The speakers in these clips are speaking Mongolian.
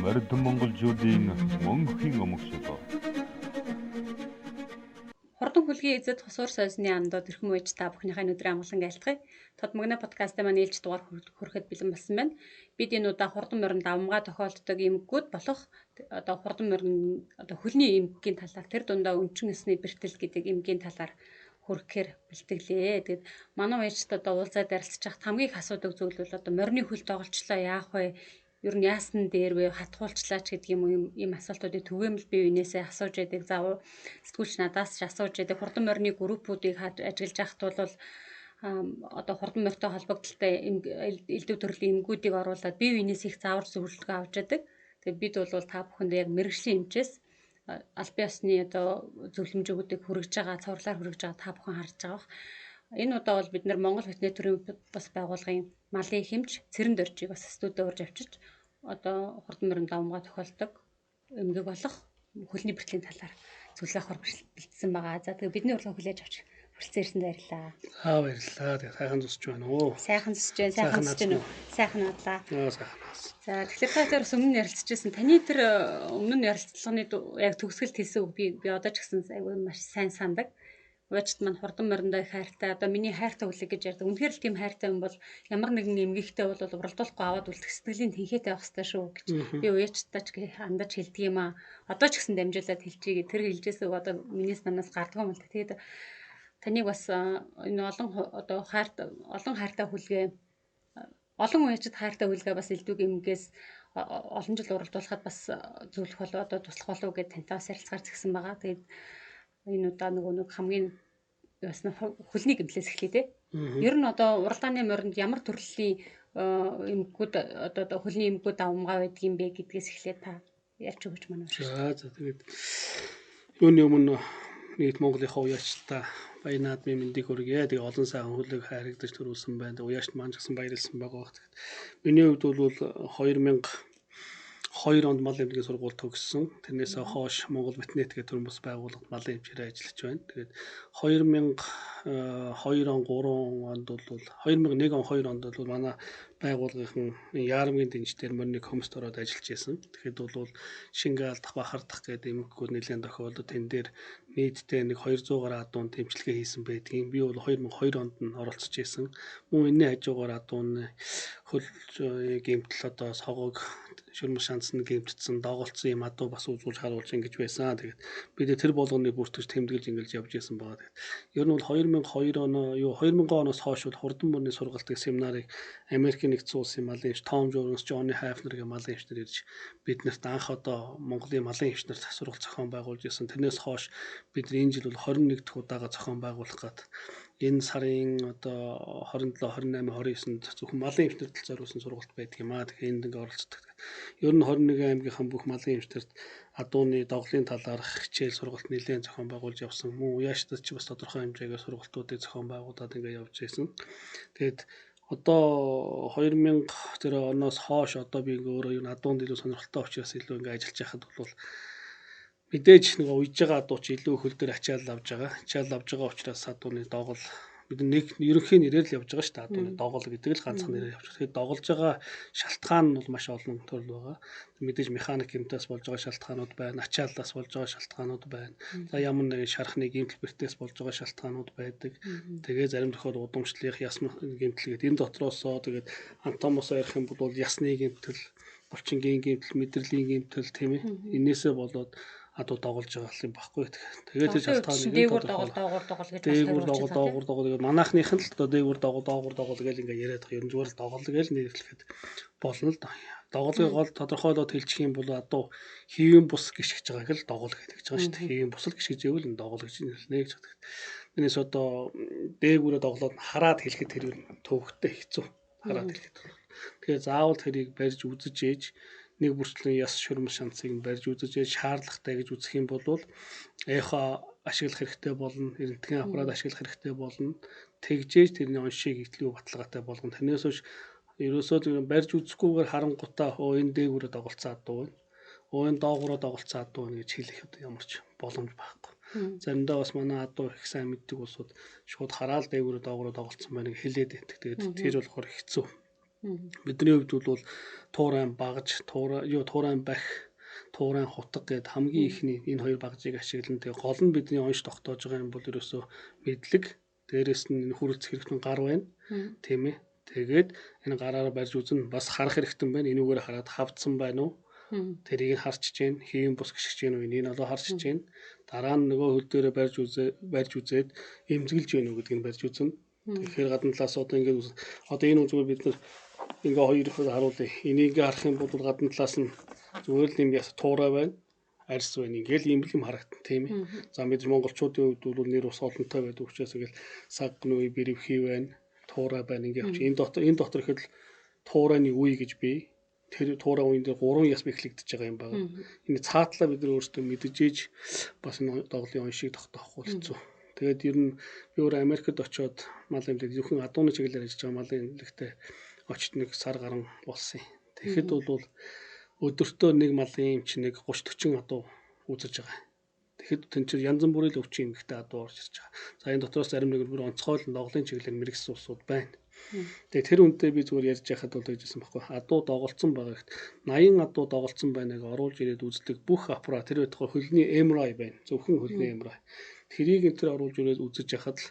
Морд монголчуудын мөнхийн өмгсөл. Хурдан хүлгийн эзэд хусуур сойсны андууд эрхэм үеч та бүхнийхээ өнөөдрийн амгалан айлтгая. Тодмогны подкастын маань ээлж дугаар хүрэхэд бэлэн болсон байна. Бид энэ удаа хурдан морин давмгай тохиолддог эмгэгүүд болох одоо хурдан морин одоо хөлний эмгэгийн талаар, тэр дундаа өнчин ёсны бэртэл гэдэг эмгэгийн талаар хүргэхээр бэлтгэлээ. Тэгээд манай үеичд одоо уулзаад ярилцж байхад хамгийн их асуудаг зүйл бол одоо морины хөл тоглолцлоо яах вэ? Ер нь яасан дээр вэ? Хатгуулчлаа ч гэдэг юм уу, ийм асуултуудыг түгээмэл бие биенээсээ асууж яадаг. Заав сэтгүүлч надаас ч асууж яадаг. Хурдан морины группүүдийг ажиглаж байхад бол одоо хурдан морьтой холбогдлолтой элдв төрлийн эмгүүдийг оруулаад бие биенээс их заавар зөвлөгөө авч яадаг. Тэгээд бид бол та бүхэнд яг мэргэжлийн эмчээс албан ёсны одоо зөвлөмжүүдийг хүргэж байгаа, цувралаар хүргэж байгаа та бүхэн харж байгаа бах. Энэ удаа бол бид нар Монгол ветеринар төрийн бас байгууллагын малын хэмж Цэрэн дөржийг бас студид урьж авчиж одоо хурдан морин давмгай тохиолддог эмгэг болох хөлний бэртлийн талаар зөвлөгөө авахар бэлдсэн байгаа. За тэгээ бидний урилга хүлээж авч хүрэлцэн ирсэнд баярлалаа. Аа, баярлалаа. Тэгээ сайхан зусч байна уу? Сайхан зусч байна. Сайхан зусч байна уу? Сайхан надлаа. Аа, сайхан наас. За тэгэхээр та тэр бас өмнө нь ярилцчихсан. Таны тэр өмнө нь ярилцлагын яг төгсгөлт хэлсэн үг би одоо ч гэсэн айгүй маш сайн сандаг. Уучд маань хурдан мориндоо их хайртай. Одоо миний хайртай хүлэг гэж ярьдаг. Үнэхээр л тийм хайртай юм бол ямар нэгэн эмгэгтэй бол уралдуулахгүй аваад үлдэх сэтгэлийн тэнхээтэй байх ёстой шүү гэж. Би уячдаа ч андаж хэлдэг юм аа. Одоо ч гэсэн дамжуулаад хэлчихье. Тэр хэлжээс үг одоо минийс намаас гардгүй юм л та. Тэгээд таныг бас энэ олон одоо хайрт олон хайртай хүлгээ олон уячд хайртай хүлгээ бас элдвэг эмгээс олон жил уралдуулахад бас зөвлөх болов, одоо туслах болов гэж тантай бас ярилцгаар згсэн байгаа. Тэгээд энэ удаа нөгөө нэг хамгийн бас хөлний гэмтлээс эхлэе те. Ер нь одоо уралдааны моринд ямар төрлийн эмгэгүүд одоо хөлний эмгэгүүд давмгай байдаг юм бэ гэдгээс эхлээд та ярьж өгөөч манай. За тэгээд юуны өмнө нийт Монголынхаа уяачтай баяр наадмын мэндийг хүргье. Тэгээ олон сайхан хөлөг хайрагдаж төрүүлсэн байна. Уяачт маань ч гэсэн баярлсан байгаа. Тэгээд миний хувьд бол 2002 онд малын эмнэлгийн сургууль төгссөн. Тэрнээс хойш Монгол ветнет гэх төрөн бус байгууллагад малын эмчээр ажиллаж байна. Тэгээд 2002 он 3 онд бол 2001 он 2 онд бол манай байгууллагын яармгийн дэнжтэр морины комист ороод ажиллаж байсан. Тэгэхэд бол Шингаалдах, Бахардах гэдэг эмгэгүүд нэлээд тохиолдод тэн дээр нийтдээ нэг 200 гаруй адуун тэмцэлгээ хийсэн байдгийн. Би бол 2002 онд нь оролцож байсан. Мөн энэний хажуугаар адууны хөл гэмтэл одоо согог шүрмэл шанцны гэмтсэн, доголцсон юм адуу бас үзүүлж харуулж ингэж байсан. Тэгээд бид тэр болгоныг бүртгэж тэмдэглэж ингэж явж исэн байгаа. Тэгээд ер нь бол 2002 оноо юу 2000 оноос хойш бол хурдан мөрний сургалтын семинарыг Америкийн нэгдсэн улсын малын эмч Том Жорнс, Джонни Хайфнер гэх малын эмчнэр ирж биднэрт анх одоо Монголын малын эмчнэрт сургалт зохион байгуулж исэн. Тэрнээс хойш бид энэ жил бол 21 дахь удаага зохион байгуулах гад энэ сарын одоо 27, 28, 29-нд зөвхөн малын эмчнэрт зориулсан сургалт байдаг юм аа. Тэгэхээр энд ингээ оролцдог. Ер нь 21 аймгийнхан бүх малын эмчнэрт адууны доголын талаарх хичээл сургалт нэлээд зохион байгуулж явсан. Мөн уяаштад ч бас тодорхой хэмжээгээр сургалтуудыг зохион байгуулад ингээ явж байсан. Тэгээд одоо 2000 тэр оноос хойш одоо би ингээ өөрөө юу адуунд илүү сонирхолтой учраас илүү ингээ ажиллаж байхад бол мэдээж нэг уйж байгаа адуу чи илүү хөл дээр ачаал авж байгаа. Ачаал авж байгаа учраас адууны догол бид нэг ерөнхий нэрээр л явж байгаа шүү дээ. Адууны догол гэдэг л ганцхан нэрээр явж байгаа. Тэгэхээр доголж байгаа шалтгаан нь бол маш олон төрөл байгаа. Мэдээж механик гэмтээс болж байгаа шалтгаанууд байна, ачааллаас болж байгаа шалтгаанууд байна. За ямар нэгэн шархны гэмтэл бэртээс болж байгаа шалтгаанууд байдаг. Тэгээ зарим тохиолдолд удамшлих, ясны гэмтэл гэдэг энэ дотроосоо тэгээд антомосоо ярих юм бол ясны гэмтэл, булчингийн гэмтэл, мэдрэлийн гэмтэл тийм ээ. Энээсээ болоод адуу доголж байгаа юм баггүй. Тэгээд тэр шалтгааныг дээгүүр догол, доогуур догол гэж дээгүүр догол, доогуур догол гэдэг манайхных нь л одоо дээгүүр догол, доогуур догол гэж ингээ яриад байгаа. Ер нь зүгээр л догол гэж нэрлэхэд болно л доо. Доголыг гол тодорхойлоод хэлчих юм бол адуу хэвийн бус гიშгэж байгааг л догол гэдэг гэж байгаа шүү дээ. Хэвийн бус л гიშгэж ивэл энэ догол гэж нэрлэнэ гэж байна. Тэрнээс одоо дээгүүрээ доголоод хараад хэлэхэд тэр төвөгтэй хэцүү. Хараад хэлэхэд. Тэгэхээр заавал тэрийг барьж үзэж ээж нэг бүрчлэн яс шүрмэл шанцыг барьж үзэж шаардлагатай гэж үзэх юм бол эхо ашиглах хэрэгтэй болно, рентген аппарат ашиглах хэрэгтэй болно. Тэгжээж тэрний оншийг илүү баталгаатай болгоно. Тэрнээс хойш ерөөсөө барьж үзэхгүйгээр харангуйтаа хөө энэ дээгүүрээ доголцсон адуу байна. Өө энэ доогуураа доголцсон адуу байна гэж хэлэх одоо ямар ч боломж байхгүй. Заримдаа бас манай адуу их сайн мэддэг улсууд шууд хараал дээгүүрээ доогуураа доголцсон байна гэж хэлээд байдаг. Тэгээд тэр болохоор хэцүү. Бидний хувьд бол туурайн багж, туурайн бах, туурайн хутга гэд хамгийн ихний энэ хоёр багжийг ашиглан тэгээ гол нь бидний онш тогтоож байгаа юм бол ерөөсөө мэдлэг, дээрэс нь энэ хүрэлцэх хэрэгтэн гар байна. Тийм ээ. Тэгээд энэ гараараа барьж үзэн бас харах хэрэгтэн байна. Энүүгээр хараад хавдсан байна уу? Тэрийг харчиж гин, хийм бус гიშгэж гин үү? Энийг олоо харчиж гин. Дараа нь нөгөө хөл дээрээ барьж үзээд эмзэглэж гин үү гэдгийг барьж үзэн. Тэгэхээр гадна талаас одоо ингээд одоо энэ үзүүгээр бид нар ингээ хоёр харуулъя. Энийг ингээ харах юм бол гадна талаас нь зүгээр л юм яс туурай байна, арьс байна. Ингээл ийм л юм харагдана, тийм ээ. За бид монголчуудын хувьд бол нэр ус олонтой байдаг учраас ингээл сагны үе, бэрэвхий байна, туурай байна ингээ явчих. Энэ дотор ихэд л туурайны үе гэж бий. Тэр туурай үеийн дээр 3 яс бэхлэгдэж байгаа юм байна. Энэ цаатлаа бид нар өөрсдөө мэдчихэж бас энэ доголын оншийг тогтоохгүй хэцүү. Тэгээд ер нь би өөрөө Америкт очиод мал эмнэлэг зөвхөн адууны чиглэлээр ажиллаж байгаа малын эмнэлэгтээ очид нэг сар гарan болсон юм. Тэгэхэд бол өдөртөө нэг малын эмч нэг 30 40 адуу үзэж байгаа. Тэгэхэд тэн чинь янз бүрийн л өвчин эмгэгтэй адуу орж ирж байгаа. За энэ дотроос зарим нэг бүр онцгой л доголын чиглэлээр мэрэгсэн улсууд байна. Тэгээ тэр үнтэй би зүгээр ярьж байхад бол гэжсэн байхгүй. Адуу доголцсон байгаа гэхэд 80 адуу доголцсон байнаг оруулж ирээд үздэг бүх аппарат тэр байтугай хөлний MRI байна. Зөвхөн хөлний MRI. Тэрийг энэ төр оруулж ирээд үзэж яхад л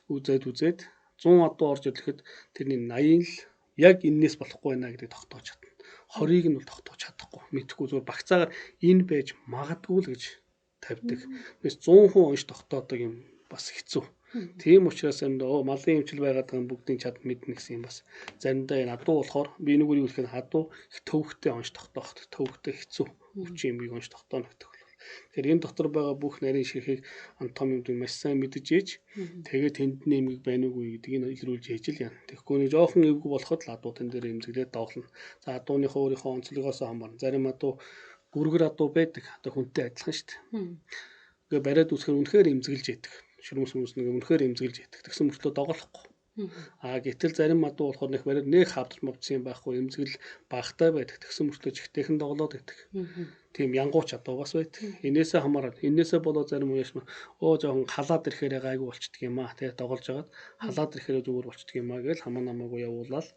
үзээд 100 адуу орж ирэхэд тэрний 80 л яг эннээс болохгүй байна гэдгийг тогтоож чадна. 20-ыг нь бол тогтоож чадахгүй. Мэдхгүй зүгээр багцаагаар энэ байж магадгүй л гэж тавьдаг. Тэгээс 100% унш тогтоодог юм бас хэцүү. Тийм учраас заримдаа малын эмчил байгаад байгаа бүгдийг чад мэднэ гэсэн юм бас. Заримдаа энэ адуу болохоор би энэгээр юу хэлэх нь адуу их төвөгтэй унш тогтоох, төвөгтэй хэцүү өвчин юмыг унш тогтооно гэдэг. Тэгэхээр энэ дотор байгаа бүх нарийн ширхийг анатоми юмдыг маш сайн мэдэж ээж тэгээд тэнд нь эмгэг байна уугүй гэдгийг илрүүлж ээж л яана. Тэгэхгүй нэг жоохон эвгүй болоход л адуу тэн дээр эмзэглээд доголно. За адууныхоо өөрийнхөө онцлогоос хамаарна. Зарим адуу гүргэр адуу байдаг. Одоо хүнтэй адилхан шүү дээ. Ингээ бариад үзэхээр үнэхээр эмзэглэж яадаг. Шүрмэс хүмүүс нэг үнэхээр эмзэглэж яадаг. Тэгсэн мөртлөө доголохгүй. Аа гэтэл зарим адуу болохоор нэг бариад нэг хавдарч мовцсон юм байхгүй, эмзэгэл багтай байдаг. Тэгсэн мөртлөө жигтэйхэн доголоод байдаг. Тийм янгууч адуу бас байдаг. Энээсээ хамаарат. Энээсээ болоо зарим үеэс жоохон халаад ирэхээр гайгүй болчдөг юм аа. Тэгээ доголж хагаад халаад ирэхээр зүгээр болчдөг юм аа гэж хамаа намаагүй явуулаад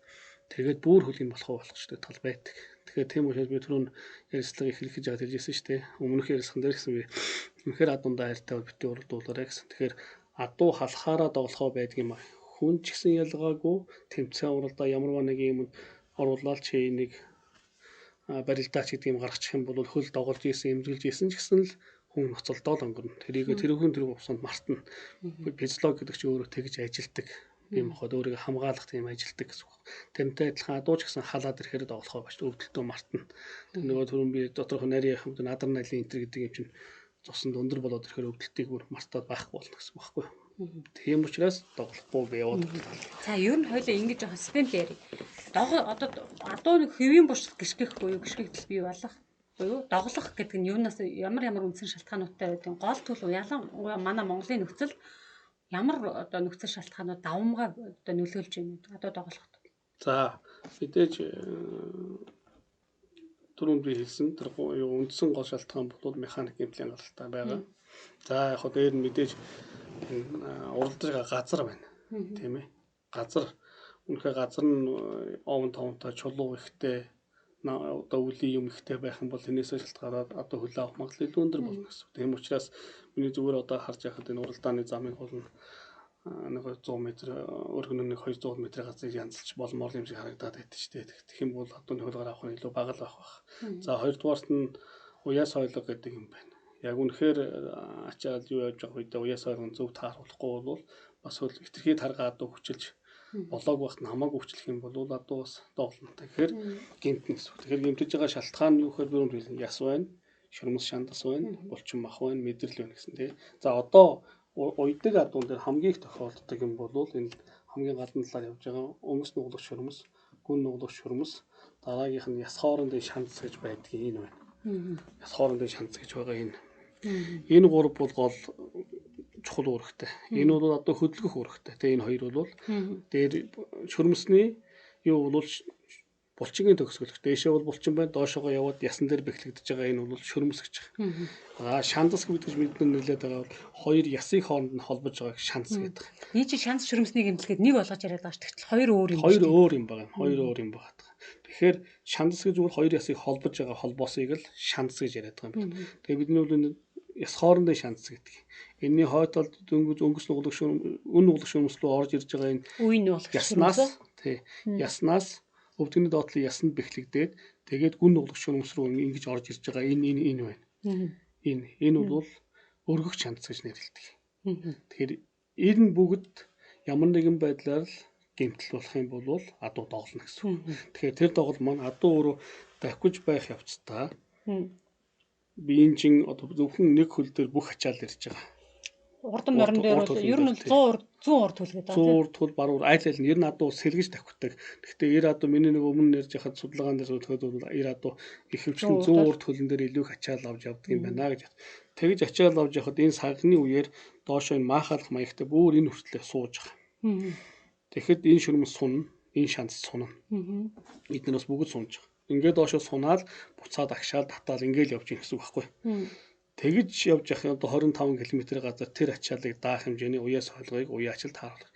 тэгээд бүр хөлийн болох болгочтой тал байдаг. Тэгэхээр тийм учраас би түрүүн ярилцлага эхлэх гэж хэлж ирсэн шүү дээ. Өмнөх ярилцлаган дээр гэсэн би үнэхээр адуундаа хайртай бол битгий уралдуулаарай гэсэн. Тэгэхээр адуу халахаараа доголохоо байдаг юм аа. Хүн ч гэсэн ялгаагүй тэмцээн уралдаа ямар нэг юм оруулаад чи нэг барилдаач гэдэг юм гаргачих юм бол хөл доголж исэн, эмзэглэж исэн ч гэсэн л хүн ноцолдоо л өнгөрнө. Тэрийг тэр хүн тэр хугацаанд мартна. Физиолог гэдэг чинь өөрөө тэгж ажилтдаг. Бие махбод өөрийгөө хамгаалах тийм ажилтдаг гэсэн үг. Тэрнтэй адилхан адуу ч гэсэн халаад ирэхээр доголохоо бач өвдөлтөө мартна. Тэр нөгөө түрүүн би доторх нарийн юм адреналин энтер гэдэг юм чинь цуснд өндөр болоод ирэхээр өвдөлтийг бүр мартаад байхгүй болно гэсэн үг байхгүй юу? Тийм учраас доголохгүй би яваад байна. За ер нь хоёлаа ингэж жоохон системтэй ярив. Одоо адуу нэг хэвийн буршлаг гიშгэх буюу гიშгэгдэл бий болох буюу доголох гэдэг нь юунаас ямар үндсэн шалтгаануудтай байдیں۔ Гол төлөв ялангуяа манай Монголын нөхцөл ямар одоо нөхцөл шалтгаанууд давамгай одоо нөлөөлж байна вэ? Одоо доголоход. За мэдээж түрүүнд би хэлсэн тэр үндсэн гол шалтгаан бол механик гэмтлийн гаралтай байгаа. За яг хөө дээр нь мэдээж уралдаж байгаа газар байна. Тийм ээ. Газар үнэхээр газар нь овон товонтой чулуу ихтэй одоо үлийн юм ихтэй байх юм бол тэрнээсээ шалтгаалаад одоо хөлөө авах магадлал илүү өндөр болно гэсэн. Тийм учраас миний зүгээр одоо харж байхад энэ уралдааны замын гол нь нэг 100 м өргөнө нэг 200 м газрыг янзалж болмоор юм шиг харагдаад байдаг шүү дээ. Тэгэх юм бол адууны хөлөөр авах нь илүү бага л байх байх. За хоёрдугаарт нь уяас ойлго гэдэг юм байна. Яг үнэхээр ачаал юу явж байгаа үедээ уяас ойлгон зөв тааруулахгүй бол бас хөл хитрхи таргаа адуу хүчилж болоог багт нь хамаагүй хүчлэх юм бол адуу бас доголно. Тэгэхээр гэмтэн гэсэн үг. Тэгэхээр гэмтэж байгаа шалтгаан нь юу гэхээр би өмнө хэлсэн яс байна, шүрмэс шандас байна, булчин мах байна, мэдрэл байна гэсэн тий. За одоо уйдаг адуун дээр хамгийн их тохиолддог юм бол энэ хамгийн гадна талаар явж байгаа өнгөс нуглах шүрмэс, гүн нуглах шүрмэс, дараагийнх нь яс хоорондын шандас гэж байдгийг энэ байна. Яс хоорондын шандас гэж байгаа энэ. Энэ гурав бол гол чухал үүрэгтэй. Энэ бол одоо хөдөлгөх үүрэгтэй. Тэгээ энэ хоёр бол дээр шүрмэсний юу бол Булчингийн төгсгөл. Дээшээ бол булчин байна, доошоогоо яваад ясан дээр бэхлэгдэж байгаа энэ бол шөрмөс гэж байгаа. Аа шандас гэдэг бид нар нэрлэдэг байгаа бол хоёр ясыг хооронд нь холбож байгааг шандас гэдэг. Эний чи шандас шөрмөсний гэмтэл гээд нэг болгож яриад байгаа ш. Тэгтэл хоёр өөр юм. Хоёр өөр юм байгаа. Хоёр өөр юм байгаа. Тэгэхээр шандас гэж бол хоёр ясыг холбож байгаа холбоосыг л шандас гэж яриад байгаа юм байна. Тэгээ бидний бол энэ яс хоорондын шандас гэдэг. Энийний хойд талд дөнгөж өнгөс нуглах шөрм, үн нуглах шөрмөс рүү орж ирж байгаа энэ үе нуглах яснаас тий яснаас өвдөгний доотлын ясанд бэхлэгдээд тэгээд гүн нуглах шөрмөс рүү ингэж орж ирж байгаа энэ энэ энэ байна. Энэ энэ бол өргөх шандас гэж нэрлэдэг. Тэгэхээр энэ бүгд ямар нэгэн байдлаар л гэмтэл болох юм бол адуу доголно гэсэн үг. Тэгэхээр тэр догол маань адуу өөрөө давхиж байх явцдаа биеийн чин одоо зөвхөн нэг хөл дээр бүх ачаал ирж байгаа. Урдан морин дээр бол ер нь 100 100 урд хөл гэдэг. 100 урд хөл баруун аль аль нь ер нь адуу сэлгэж давхдаг. Гэхдээ 90 адуу миний нэг өмнө ярьж хахад судалгаан дээр судалгаад бол 90 адуу ихэвчлэн 100 урд хөлн дээр илүү их ачаал авч явдаг юм байна гэж. Тэгж ачаал авч явахад энэ сагны үеэр доошоо энэ маахалах маягтай бүр энэ хүртлээр сууж байгаа. Тэгэхэд энэ шөрмөс сунна, энэ шанц сунна. Эдгээр бас бүгд сунж байгаа. Ингээд доошоо сунаал буцаад агшаал татаал ингээл явж гин гэсэн үг байхгүй. Тэгж явж явах одоо 25 км газар тэр ачааллыг даах хэмжээний уяас ойлгоыг уяа ачаал тааруулах.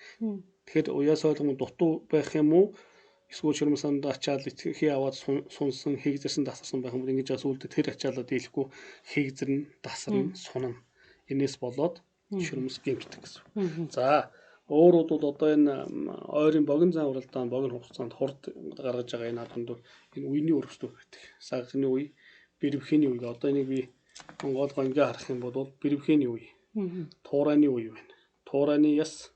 Тэгэхээр уяас ойлгом дутуу байх юм уу? Эсвэл шөрмөсөнд ачаал хий аваад сунсан, хийгзэрсэн, дасарсан байх юм бол ингэж сүүлдээ тэр ачаалаа дийлэхгүй хийгзэрнэ, дасарна, сунна. Энээс болоод шөрмөс гэмтдэг гэсэн. За өөрөөр бол одоо энэ ойрын богино зан уралдаан богино хугацаанд хурд гаргаж байгаа энэ хаданд бол энэ үений өргөсдөл байдаг. Сагны үе, бэрвхиний үе. Одоо энийг би онгоолгоо ингээ харах юм бол бэрвхиний үе, туурайны үе байна. Туурайны яс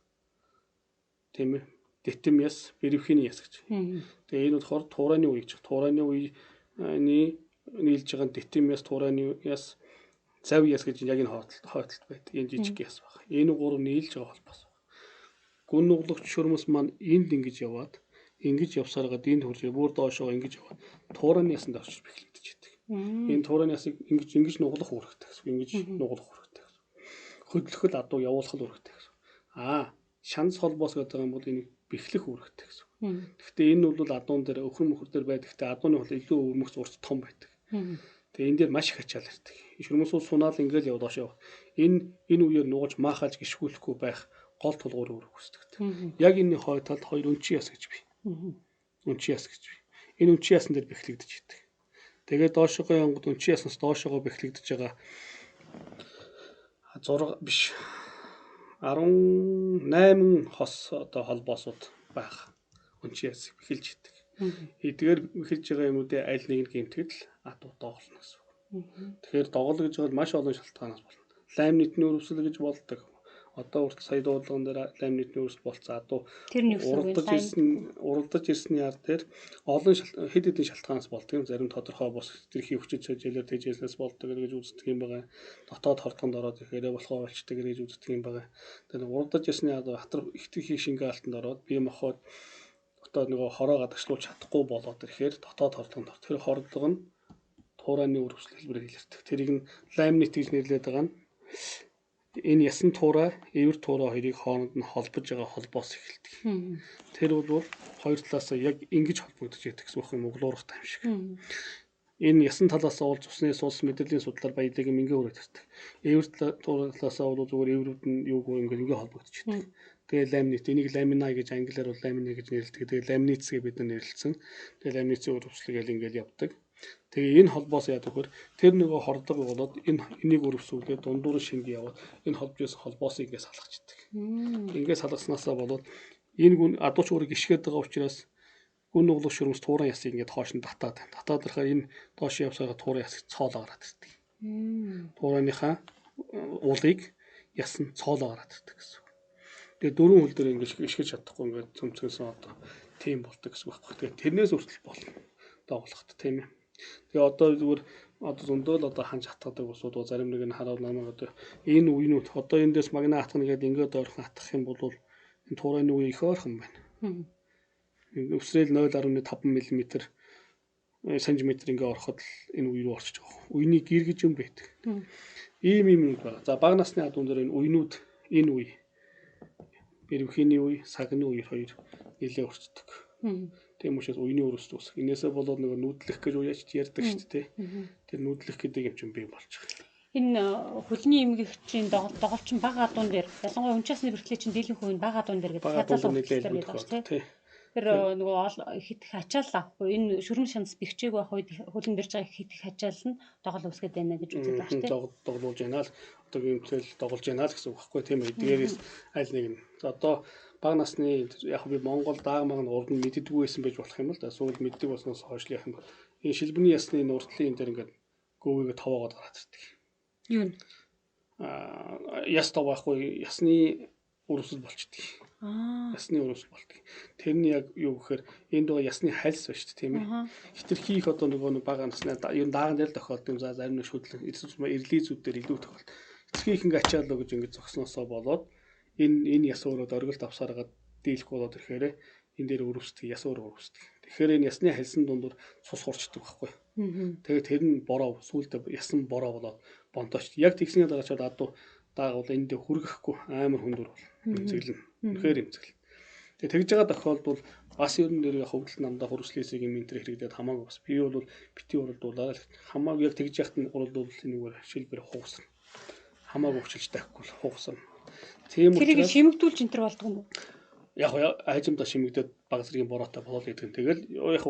тийм ээ, дэтэм яс, бэрвхиний яс гэж. Тэгээ энэ болохоор туурайны үе гэж. Туурайны үений нийлж байгаа дэтэм яс, туурайны яс, зав яс гэж яг энэ хойдолт байдаг. Энэ жижиг яс баг. Энэ гурав нийлж байгаа холбоос. Гүн нуглагч шөрмөс маань энд ингэж яваад ингэж явсараад энд хүрч бүр доошоо ингэж яваад туурайны ясанд орчиж бэхлэгдэж байдаг. Энэ туурайны ясыг ингэж ингэж нуглах үүрэгтэй гэсэн. Ингэж нуглах үүрэгтэй гэсэн. Хөдлөхөл адуу явуулах үүрэгтэй гэсэн. Аа, шанс холбоос гэдэг юм бол энийг бэхлэх үүрэгтэй гэсэн. Гэхдээ энэ бол адуун дээр өхөр мөхөр дээр байдаг. Гэхдээ адууны бол илүү өвөрмөгц урт том байдаг. Тэгээ энэ дээр маш их ачаал ирдэг. Шөрмөсүүд сунаал ингээл яв доошоо. Энэ энэ үеэр нугаж маахалж гიშгүүлэхгүй байх гол тулгуур үүрэг гүйцэтгэдэг. Яг энэний хойд талд хоёр өнчин яс гэж бий. Өнчин яс гэж бий. Энэ өнчин ясан дээр бэхлэгдэж идэг. Тэгээд доошогоо янгод өнчин яснаас доошогоо бэхлэгдэж байгаа 6 биш 18 хос одоо холбоосууд байх. Өнчин ясыг бэхэлж идэг. Эдгээр бэхэлж байгаа юмнуудын аль нэг нь гэмтгэл адуу доголно гэсэн үг. Тэгэхээр догол гэж байгаа маш олон шалтгаанаас болно. Лаймнитны өрөвсөл гэж болдог. Одоо хүртэл сая дуудлаган дээр ламинитны өрсөлд болцсон адуу уралдаж ирсний яар дээр олон хэд хэдэн шалтгаанаас болдог юм. Зарим тодорхой бус хэтэрхий хүчит цэжлэр тэжээснээс болдог гэж үздэг юм байгаа. Дотоод хордгонд ороод ирэхээр болохоо болчдөг гэж үздэг юм байгаа. Тэгэхээр уралдаж ирсний яар хатар хэтэрхий шингэн алтанд ороод бие махбод одоо нөгөө хороо гадагшлуулж чадахгүй болоод ирэхээр дотоод хордгонд ор. Тэр хордлого нь туурайны өрөвсөл хэлбэрээр илэрдэг. Тэрийг нь ламинит гэж нэрлэдэг байгаа нь энэ ясан туурай, эвэр туурай хоёрыг хооронд нь холбож байгаа холбоос эхэлдэг. Тэр бол хоёр талаасаа яг ингэж холбогдож байдаг гэсэн үг юм, углуурахтай юм шиг. Энэ ясан талаасаа бол цусны сус мэдрэлийн судлаар баялаг юм ингээ хүрээд ирдэг. Эвэр туурай талаасаа бол зүгээр эврүүд нь юугүй ингээ ингээ холбогдож байдаг. Тэгээ ламинит, энийг ламина гэж англиар бол ламина гэж нэрлэдэг. Тэгээ ламиниц гэж бид нар нэрлэлсэн. Тэгээ ламиницын өрөвслөг гэл ингээл явдаг. Тэгээ энэ холбоос яадаг вөхөр тэр нөгөө хордлого болоод энэ энийг өрөвсүүлээд дундуур шингээ яваад энэ холбож байсан холбоосыг ингээ салгачдаг. Ингээ салгаснасаа болоод энэ гүн адууч өөрийг гიშгээд байгаа учраас гүн нуглах шөрмөс тууран ясыг ингээд хоош нь татаад байна. Татаад ирэхээр энэ доош явсараа тууран ясыг цоолоо гараад ирдэг. Туурааныхаа уулыг яс нь цоолоо гараад ирдэг гэсэн. Тэгээ дөрвөн хөл дээр ингэж гიშгэж чадахгүй ингээд цөмцгөнсөн одоо тийм болдог гэсэн үг байхгүй. Тэгээ тэрнээс хүртэл болно. Дагуулхад тийм ээ. Тэгээ одоо зүгээр одоо зөндөө л одоо ханж хатгадаг усуд зарим нэг нь хараад намайг одоо энэ үеинүүд одоо эндээс магна хатгана гэдэг ингээд ойрхон хатгах юм бол энэ туурайны үе их ойрхон байна. Өсрөөл 0.5 мм сантиметр ингээ ороход л энэ үе рүү орчиж байгаа. Үений гэр гэж юм байдаг. Ийм юм байна. За бага насны адуун дээр энэ үеинүүд энэ үе бэрвхиний үе, сагны үе хоёр нэлээ өртдөг. Тийм учраас уяны өрөвсөл үүсэх. Энээсээ болоод нөгөө нүүдлэх гэж уяач ярьдаг шүү дээ. Тэр нүүдлэх гэдэг юм чинь бий болж байгаа. Энэ хөлний эмгэгчийн доголчин бага адуун дээр ялангуяа үнчээсний бэрхлээ чинь дийлэн хувь нь бага адуун дээр гэдэг хязгаарлалт гэдэг байна шүү дээ. Тэр нөгөө хит их ачаал авахгүй энэ шүрм шанс бэхжээг байх үед хөлн дэрж байгаа хит их ачаал нь догол үүсгээд байна гэж үздэг байна шүү дээ. Доголуулж байна л одоо гэмтэл доголж байна л гэсэн үг байхгүй тийм ээ. Эдгээрээс аль нэг нь. Одоо бага насны яг би Монгол дааг маг нь урд нь мэддэггүй байсан байж болох юм л да. Сүүл мэддэг болсноос хойш л яг юм. Энэ шилбэний ясны нурдлын энэ дэр ингээд гөвийгээ товоогоод гараад ирдэг. Юу нь? Яс тов байхгүй ясны өрөвсөл болчдөг. Ясны өрөвсөл болдог. Тэр нь яг юу гэхээр энд байгаа ясны хальс ба шүү дээ, тийм ээ. Хитрхи их одоо нөгөө бага насны ер нь дааган дээр тохиолдсон. За зарим нэг шүтлэн эрлийн зүд дээр илүү тохиолд. Хитрхи их ингээ ачаалаа гэж ингээ зогсноосоо болоод энэ яс өөрөө дөргөлт авсараад дийлэх болоод ирэхээр энэ дээр өрөвсдөг, яс өөрөө өрөвсдөг. Тэгэхээр энэ ясны хальсан дундуур цус хурцдаг байхгүй. Тэгээд тэр нь бороо сүүлдээ ясан бороо болоод бонтооч. Яг тэгсний дараа ч адуу даагуул энэ дээр хүргэхгүй амар хүндүр бол эмзэглэн. Үнэхээр эмзэглэн. Тэгээд тэгж байгаа тохиолдолд бас ер нь нэр хөвдөл намдаа хөрслээсийг юм энэ төр хэрэглээд хамаагүй бас би бол бити уралдуулаарай л хамаагүй яг тэгж яхад нь уралдуул энэгээр шилбэр хугасна. Хамаагүй хүчилж тавихгүй хугасна. Тийм учраас тэрийг шимэгдүүлж энэ төр болдго юм уу? Яг айжамдаа шимэгдээд баг зэргийн бороотой болол гэдэг нь тэгэл яг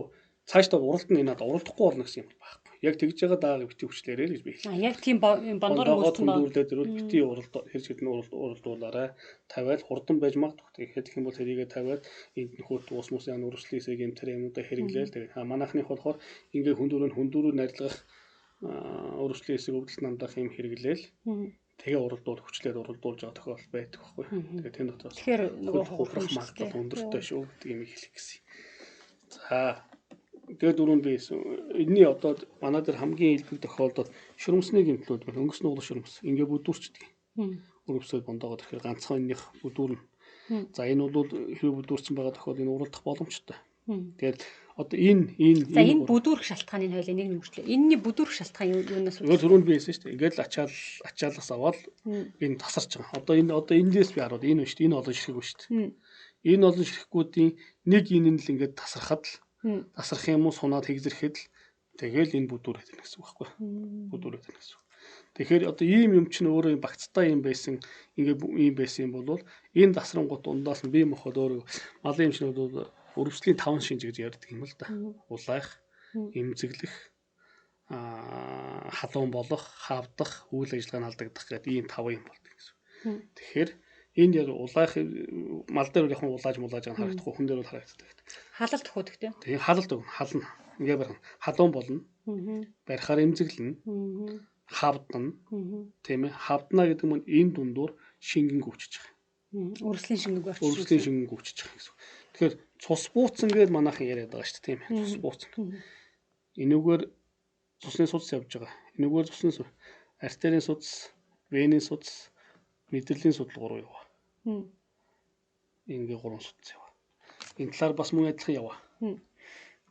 цаашдаа уралдана энэ надад уралдахгүй болно гэсэн юм байхгүй. Яг тэгж байгаа даагаа бити хүчлээрэй л гэж би хэлээ. Яг тийм бондоор үүссэн баг. Хүндрүүлээд ирвэл бити уралд хэрж гэдэг нь уралдуулаарай. Тавиал хурдан байж магадгүй. Тэгэхээр гэх юм бол тэрийгэ тавиад энд нөхөд уус мус ян өрсөлдөсийг юм тэр юмудаа хэрэглээл тэгээд манайхных болохоор ингээ хүндүүрөө нарилгах өрсөлдөөсийг өвдөлт намдаах юм хэрэглээл. Тэгээ уралдуул хүчлээд уралдуулж байгаа тохиолдол байдаг байхгүй. Тэгээ тэн дотроос тэгэхээр нөгөө хурах магадлал өндөртэй шүү гэдэг юм хэлэх гэсэн. За тэгээд дөрөв би энэний одоо манай дээр хамгийн илбэг тохиолдол шүрмсний гэмтлүүд байна. Өнгөс нуглах шүрмс. Ингээ бүдүүрчдэг. Өрөвсөд бондоогоод ирэхээр ганцхан энэнийх бүдүүрнэ. За энэ бол хэрэг бүдүүрсэн байгаа тохиолдол энэ уралдах боломжтой. Тэгээд одоо энэ За энэ бүдүүрэх шалтгааны хоёлаа нэг нэмэрчлээ. Энэний бүдүүрэх шалтгаан юунаас вэ? Түрүүнд би хэлсэн шүү дээ. Ингээд л ачаалаас аваад энэ тасарч байгаа. Одоо эндээс би харуул энэ шүү дээ. Энэ олон ширхэг шүү дээ. Энэ олон ширхгүүдийн нэг энэ нь л ингээд тасархад л тасрах юм уу сунаад хэгзэрхэд л тэгэл энэ бүдүүрээд байна гэсэн үг байхгүй. Бүдүүрээд байна гэсэн үг. Тэгэхээр одоо ийм юм чинь өөрөө багцтай юм байсан ингээ ийм байсан юм бол энэ тасрангууд дундаас нь бие махбод өөрөө малын юм чинь бол өрөвслийн 5 шинж гэж ярьдаг юм л да. Улайх, эмзэглэх, халуун болох, хавдах, үйл ажиллагаа нь алдагдах гэдэг ийм 5 юм болдог гэсэн. Тэгэхээр энд яг улайх мал дээр яг улааж мулааж байгаа харагдахгүй, хүн дээр бол харагддаг. Халалт өгөх үү? Тийм, халалт өгнө, хална. Ингээ барих. Халуун болно. Барихаар эмзэглэнэ. Хавдана. Тийм ээ. Хавдана гэдэг нь энэ дундуур шингэн гүвчиж байгаа. Өрслийн шингэн гүвчиж. Өрслийн шингэн гүвчиж байгаа гэсэн. Тэгэхээр цус бууцсан гэж манайхан яриад байгаа шүү дээ, тийм ээ. Цус бууцсан. Энүүгээр цусны судас явж байгаа. Энүүгээр цусны артерийн судас, вений судас, мэдрэлийн судал гурав яваа. Ингээ гурван судас яваа. Энэ талаар бас мөн адилхан яваа.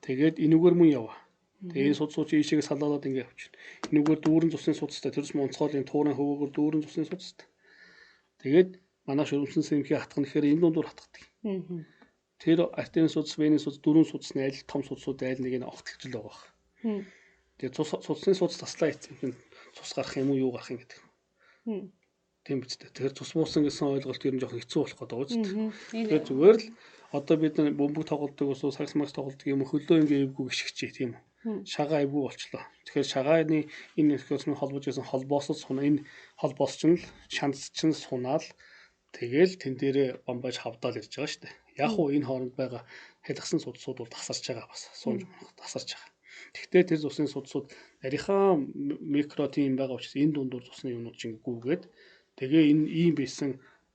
Тэгээд энүүгээр мөн яваа. Тэгээ энэ судасууд ийшээгээ салаалаад ингээ явчихна. Энүүгээр дүүрэн цусны судастай, тэрс онцгойлын туурын хөвөөгөр дүүрэн цусны судастай. Тэгээд манай шөрөмсөн сэмхий хатгах нь гэхээр энэ дундуур хатгадаг. Тэр артерийн судас, вений судас, дөрвөн судасны аль том судасууд аль нэг нь огтлж л байгаа. Тэгээд судасны судас таслаа эцэн цус гарах юм уу, юу гарах юм гэдэг. Тийм биз дээ. Тэгэхээр цус буусан гэсэн ойлголт ер нь жоохон хэцүү болох гэдэг үү. Тэгэхээр зүгээр л одоо бид нар бөмбөг тоглодог ус сагс магс тоглодог юм хөлөө ингээ эвгүй гიშгчээ тийм үү. Шагаа эвгүй болчлоо. Тэгэхээр шагааны энэ ихсэн холбож байсан холбоосод суна энэ холбоос чинь л шанц чинь сунаал тэгэл тэн дээрээ бомбаж хавдаал ирж байгаа шүү дээ. Яг уу энэ хооронд байгаа хялгсан судасууд бол тасарч байгаа бас сунж тасарч байгаа. Гэхдээ тэр цусны судасууд нарийнхаа микро тийм байгаа учраас энэ дундуур цусны юмнууд чинь гүгээд тэгээ энэ ийм байсан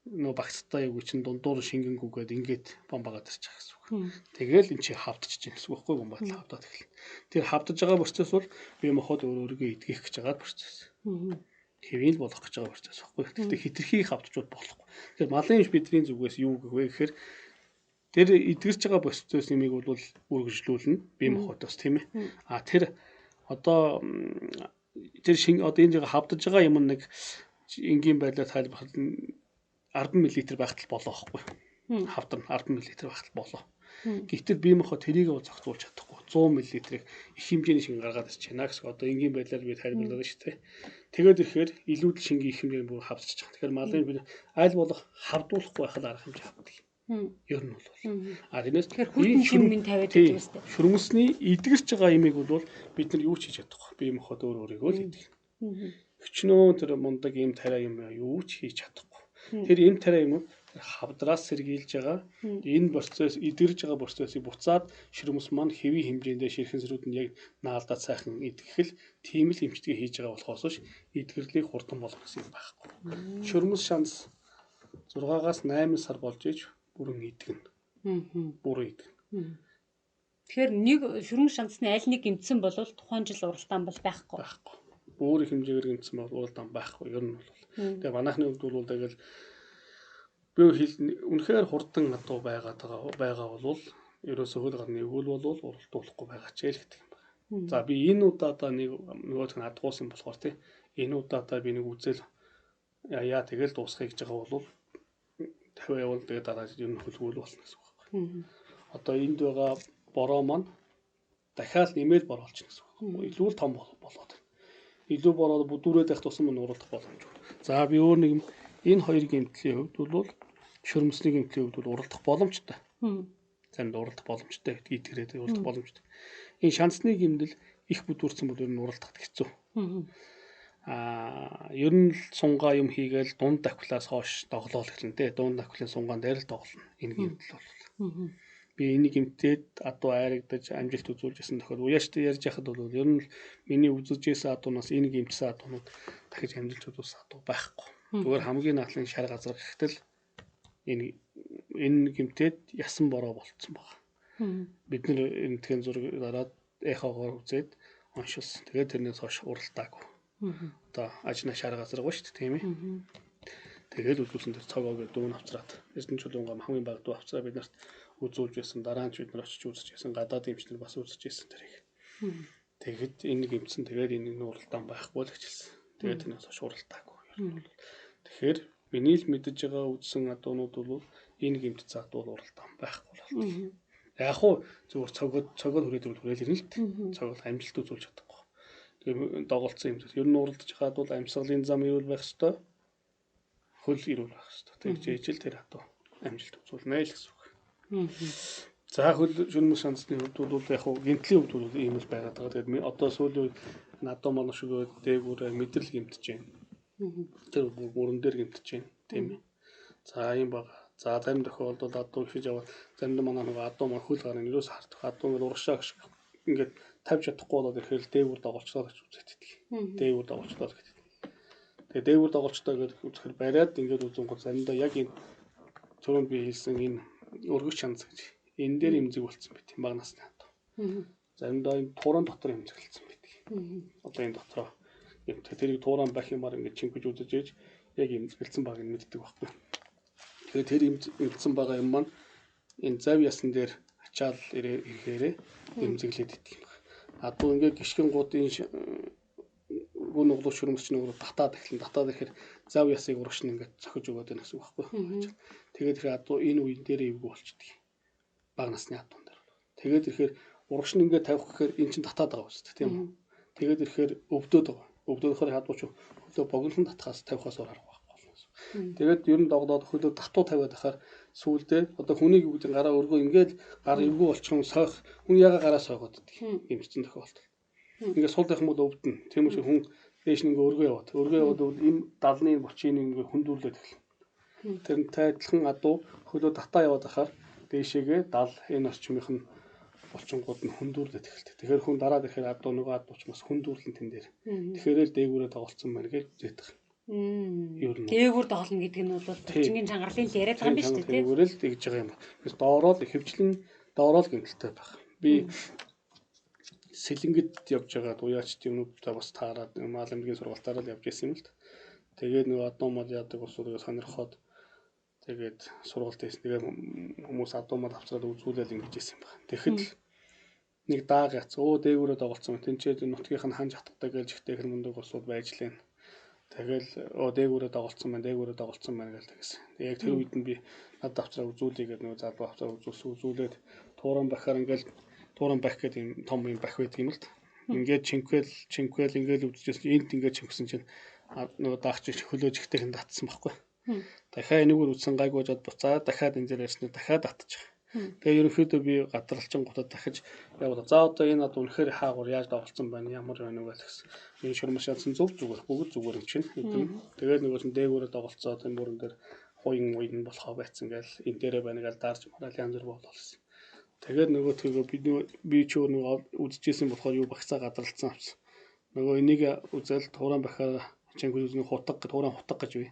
нөө багцтай юу чинь дундуур шингэнгүүгээд ингээд бомбагаад ирж байгаа гэсэн үг. Тэгэл эн чинь хавдчихж байгаа гэсэн үг байхгүй бомбаад хавдаад эхэлнэ. Тэр хавдаж байгаа процесс бол бие махбод өөр өөрийгөө итгэх гэж байгаа процесс. Хэвийн л болгох гэж байгаа процесс байхгүй. Гэхдээ хитрхи хавдчуд болохгүй. Тэгэхээр малын эмч бидний зүгээс юу гэх вэ гэхээр тэр эдгэрч байгаа процесс нэмийг бол үргэлжлүүлнэ бие махбодоос тийм ээ. А тэр одоо тэр шин одоо энэ хавдаж байгаа юм нэг энгийн байдлаар тайлбарлахад 10 мл байхад л болоо байхгүй. Хавдар 10 мл байхад л болоо. Гэтэл бие махбод тэрийг бол зохицуулж чадахгүй. 100 мл-ийг их хэмжээний шингэн гаргаад ирж байна гэсэн. Одоо энгийн байдлаар би тайлбарлаад байна шүү дээ. Тэгээд ирэхээр илүүдэл шингэн их хэмжээний бүр хавцчих. Тэгэхээр малын би аль болох хавдуулахгүй байх л арга хэмжээ авдаг. Ер нь бол. А тэрнээс тэгэхээр хүйтэн ширмэн тавиад байдаг үстэй. Шүрмэсний эдгэрч байгаа имийг бол бид нар юу ч хийж чадахгүй. Бие махбод өөр өөрийгөө л идэх. Өчнөө тэр мундаг ийм тариа юм юу ч хийж чадахгүй. Тэр ийм тариа юм хавдраас сэргийлж байгаа энэ процесс эдгэрж байгаа процессыг буцаад ширмэс маань хэвийн хэмжээндээ ширхэн сэрүүд нь яг наалдаад сайхан идэхэл тийм л эмчилгээ хийж байгаа болохоос ш эдгэрлийг хурдан болгох гэсэн юм байхгүй. Ширмэс шанс 6-аас 8 сар болж иж бүрэн идэгнэ. Бүрэн идэгнэ. Тэгэхээр нэг шүрмэс шансны аль нэг гэмтсэн бол тухайн жил уралдаан бол байхгүй. Байхгүй. Өөр хэмжээгээр гэмтсэн бол уралдаан байхгүй. Ер нь бол. Тэгээ манайхны хувьд бол тэгэл би үнэхээр хурдан адуу байгаа бол ерөөсөө хөл гарны өвөл бол уралдуулахгүй байгаа ч л гэдэг юм байна. За би энэ удаадаа нэг нөгөөх нь адгуусан болохоор тий энэ удаадаа би нэг үзэл яа тэгэл дуусгах гэж байгаа бол 50 явал тэгээ дараа ер нь хөлгүүл болно гэсэн үг байхгүй. Одоо энд байгаа бороо маань дахиад нэмээд бороо болчихно гэсэн үг. Илүү л том болоод. Илүү бороо бүдүүрээд байх тусам нь уралдах боломжгүй. За би өөр нэг юм энэ хоёр гэмтлийн хувьд бол шөрмсний гэмтлийн хувьд бол уралдах боломжтой. Заримдаа уралдах боломжтой гэдгийг итгэрээд уралдах боломжтой. Энэ шансны гэмтэл их бүдүүрсэн бол ер нь уралдахад хэцүү. Ер нь л сунгаа юм хийгээл дунд давхлаас хойш тоглоол эхлэн тэ. Дунд давхлын сунгаан дээр л тоглоно. Энэ гэмтэл бол. Би энийг гэмтээд адуу айрагдаж амжилт үзүүлж исэн тохиол уяаштай ярьж яхад бол ер нь л миний үзэж исэн адуунаас энэ гэмтсэн адуунууд дахиж амжилт үзүүлсэн адуу байхгүй. Зүгээр хамгийн наадлын шар газар гэхтэл энэ гэмтээд ясан бороо болцсон баг. Бид нэр энэтхэн зураг дараад эхогоор үзээд оншилсан. Тэгээд тэрнээс хойш уралдаагүй. Одоо ажна шар газар гоё шүү дээ, тийм ээ. Тэгээд үзүүлсэн тэр цогоо гэдэг дүүн авцраад Эрдэнэ чулуунгаа хамгийн бага дүү авцраа бид нарт үзүүлж байсан. Дараа нь ч бид нар очиж үзэж байсан. Гадаад эмчнэр бас үзэж байсан тэрийг. Тэгэхэд энэ гэмтсэн тэгээд энэ уралдаан байхгүй л гэжэлсэн. Тэгээд тэрнээс хойш уралдаагүй. Тэгэхээр миний л мэдэж байгаа үзсэн адуунууд бол энэ гэмтсэн адуу бол уралдаан байхгүй л болдог. Яг хуу зүгээр цогоод хүрээд ирвэл хүрээл ирнэ л дээ. Цогол амжилт үзүүлж чадахгүй. Тэгээд доголцсон юм зүйл. Ер нь уралдаж байхад бол амьсгалын зам эрүүл байх ёстой. Хөл эрүүл байх ёстой. Тэгж ээжэл тэр адуу амжилт үзүүлнэ л гэсэн үг. За хөл шүрмэс шансны хувьд бол яг хуу гэмтлийн хувьд бол ийм л байгаад байгаа. Тэгээд одоо сүүлийн үед надад манай шүгөө дээгүүр мэдрэл гэмтэж байна. Тэр мөрөн дээр гэмтэж байна, тийм ээ. За ийм баг. За зарим тохиолдолд адуу гэж яваад заримдаа манай нөгөө адуу маань хөл гарын ерөөс хардах. Адуу ингээд урагшаа гэх ингээд тавьж чадахгүй болоод ирэхээр дээгүүр доголцлоо гэж үзээд идэх. Дээгүүр доголцлоо гэдэг. Тэгээ дээгүүр доголцлоо гэж үзэхээр бариад ингээд үзэнгууд заримдаа яг энэ түрүүнд би хэлсэн энэ өргөч шанс гэж энэ дээр эмзэг болцсон байт юм бага насны адуу. Заримдаа энэ тууран дотор эмзэглэлсэн байдаг. Одоо энэ дотроо тэрийг тууран байх юмар ингээд чингэж үзэж ээж яг эмзэглэлсэн баг нь мэддэг байхгүй. Тэгэхээр тэр эмзэглэлсэн байгаа юм маань энэ зав ясан дээр ачаал ирэхээрээ эмзэглээд идэх юм байна. Адуу ингээд гიშгэн гууд энэ гүн углуу шүрмэс чинь өөрөө татаад эхлэн татаад ирэхээр зав ясыг урагш нь ингээд цохиж өгөөд байна гэсэн үг байхгүй. Тэгээд тэр адуу энэ үеийн дээр эвгүй болчдөг. Бага насны адуун дээр. Тэгээд ирэхээр урагш нь ингээд тавих гэхээр эн чинь татаад байгаа үст тийм үү. Тэгээд ирэхээр өвдөд байгаа. Өвдөөхөр хадуу чи хөлөө богинохон татхаас тавихаас өөр арга байхгүй болно гэсэн. Тэгээд ер нь догдоод хөлөө татуу тавиад байхаар сүүлдээ одоо хүнийг юу гэдэг гараа өргөө ингээд гар эвгүй болчихсон сойх хүн яга гараа сойгоод идэх юм чинь тохиолдол. Ингээд сул байх юм бол өвдөн. Тийм учраас хүн дээш нь ингээд өргөө яваад. Өргөө яваад бол энэ далны булчийн ингээд хүндүрлээд эхэлнэ. Тэрнтэй адилхан адуу хөлөө татаа яваад байхаар дээшээгээ дал энэ орчмынх нь булчингууд нь хүндүрлээд эхэлдэг. Тэгэхээр хүн дараад ирэхээр адуу нөгөө адуу ч бас хүндүрлэн тэн дээр. Тэгэхээр л дээгүүрээ тоглолцсон байна гэж үзээд байгаа. Ер нь дээгүүр тоглоно гэдэг нь бол булчингийн чангалын л яриад байгаа юм биш үү тий? Дээгүүрээ л тэгж байгаа юм. Тэгээс доороо л ихэвчлэн доороо л гэмтэлтэй байх. Би Сэлэнгэд явж байгаа уяачд юмнуудаа бас таарад мал эмнэлгийн сургалтаараа л явж исэн юм л та. Тэгээд нөгөө адуу мал яадаг усуудыг сонирхоод тэгээд сургалт хийсэн. Тэгээд хүмүүс адуу мал авчраад үзүүлээл ингэж исэн юм байна. Тэгэхэд л нэг дааг яц өө дээгүүрээ тоглолцсон. Тэнцээд нутгийнх нь ханж хатгатай гэж ихтэй хэр мундаг усууд байж лээ. Тэгэл өө дээгүүрээ тоглолцсон байна, дээгүүрээ тоглолцсон байна гэж тэгсэн. Яг тэр үед нь би над авчраа үзүүлье гэдэг нөгөө залуу авчраа үзүүлсэн. Үзүүлээд Тууран бахаар ингээл тууран бах гэдэг юм том юм бах байдаг юм л да. Ингээд чинквэл ингээл үзчихсэн энд ингээд чинксэн чинь нөгөө даагч хөлөө жигтэйхэн татсан байхгүй. Дахиад энэгээр үтсэн гайгүй жад буцаад дахиад энэ дээр ярьснаа дахиад татчих. Тэгээ ерөнхийдөө би гадралчин гутад дахиж явуулаа. За одоо энэ ад үнэхээр хаагур яаж доголцсон байна, ямар байна вэ гэсэн. Энэ шурмаш шатсан зөв зүгээр бүгд зүгээр юм чинь. Тэгээд нөгөө чинь дээгүүрээ доголцоод энэ бүрэн дээр хуйн уйн болохоо байцсан гээл энэ дээрээ байна гээл дарж мараал янз бүр болол гэсэн. Тэгээд нөгөө тэрөө би ч өөр нөгөө үдчихсэн болохоор юу багцаа гадралцсан авсан. Нөгөө энийг үзэл тууран бахаар чанг үзний хутаг тууран хутаг гэж бий.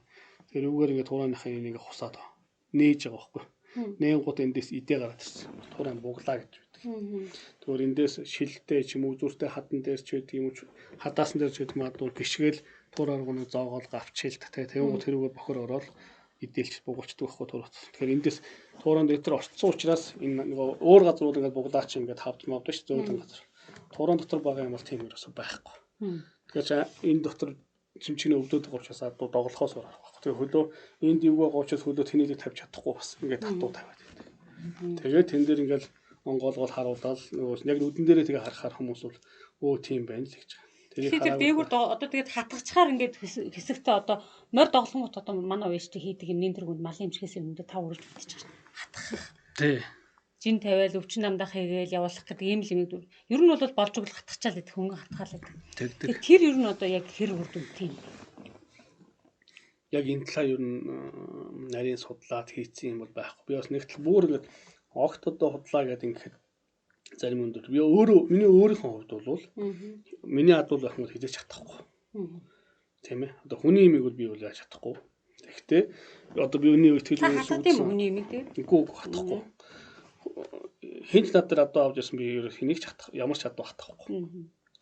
Тэр үүгээр ингээд туурааныхаа энийг хусаад нээж байгаа байхгүй. Нээн гут эндээс идэ гараад ирсэн. Туурайн буглаа гэж байдаг. Тэгвэр эндээс шилтэй ч юм уу үзүүртэй хадан дээр ч байдаг юм уу хадаасан дээр ч байдаг магадгүй гიშгээл туураар гоног зоогоол гавчил тэ тэгвэл тэрүүгээр бохор ороод идэлч бугуучдаг байхгүй туурат. Тэгэхээр эндээс туурайн дээр орцсон учраас энэ нөгөө өөр газар бол ингээд буглаа чи ингээд хавд мавд ш зөөлөн газар. Туурайн дотор байгаа юм бол тийм ерөөсөө байхгүй. Тэгэхээр энэ дотор чимчгний өвдөд байгаа учраас адуу доголохоос өөр арга байхгүй. Тэгээ хөлөө энд юугаа гоочоос хөлөө тэнийг тавьж чадахгүй бас ингээд татуу тавиад байдаг. Тэгээд тэн дээр ингээд онгоолгол харуулаад нөгөө яг нүдэн дээрээ тэгээ харахаар хүмүүс бол өө тийм байна л гэж байгаа. Тэрийг хараад дээгүүр одоо тэгээд хатгачаар ингээд хэсэгтээ одоо морь доголонгот одоо манай үеэстэй хийдэг юм нэн тэргүүнд малын эмчгээс өмнөдөө тав үрж бүтчих шин. Хатгах. Тий. Жин тавиал өвчин намдах хийгээл явуулах гэдэг ийм л юм. Ер нь бол болж өгөл хатгачаал идэх хөнгөн хатгаал идэх. Тэгдэг. Тэр ер нь одоо яг хэр үр дүнтэй юм. Яг энэ талаар ер нь нарийн судлаад хийцэн юм бол байхгүй. Би бас нэг тал бүр ингээд огт одоо худлаа гэдэг ингээд зарим өндөр. Би өөрөө миний өөрийнхөө хувьд бол миний адуул байх юм бол хизээч чадахгүй. Тийм ээ. Одоо хүний имийг бол би бол яаж чадахгүй. Тэгэхдээ одоо би хүний итгэл үнэмшил үзсэн. Хүний имийг тийм. Үгүй хатахгүй. Хинч над дээр адуу авч ирсэн би ерөөс хэнийг ч хатах ямар ч адуу хатахгүй.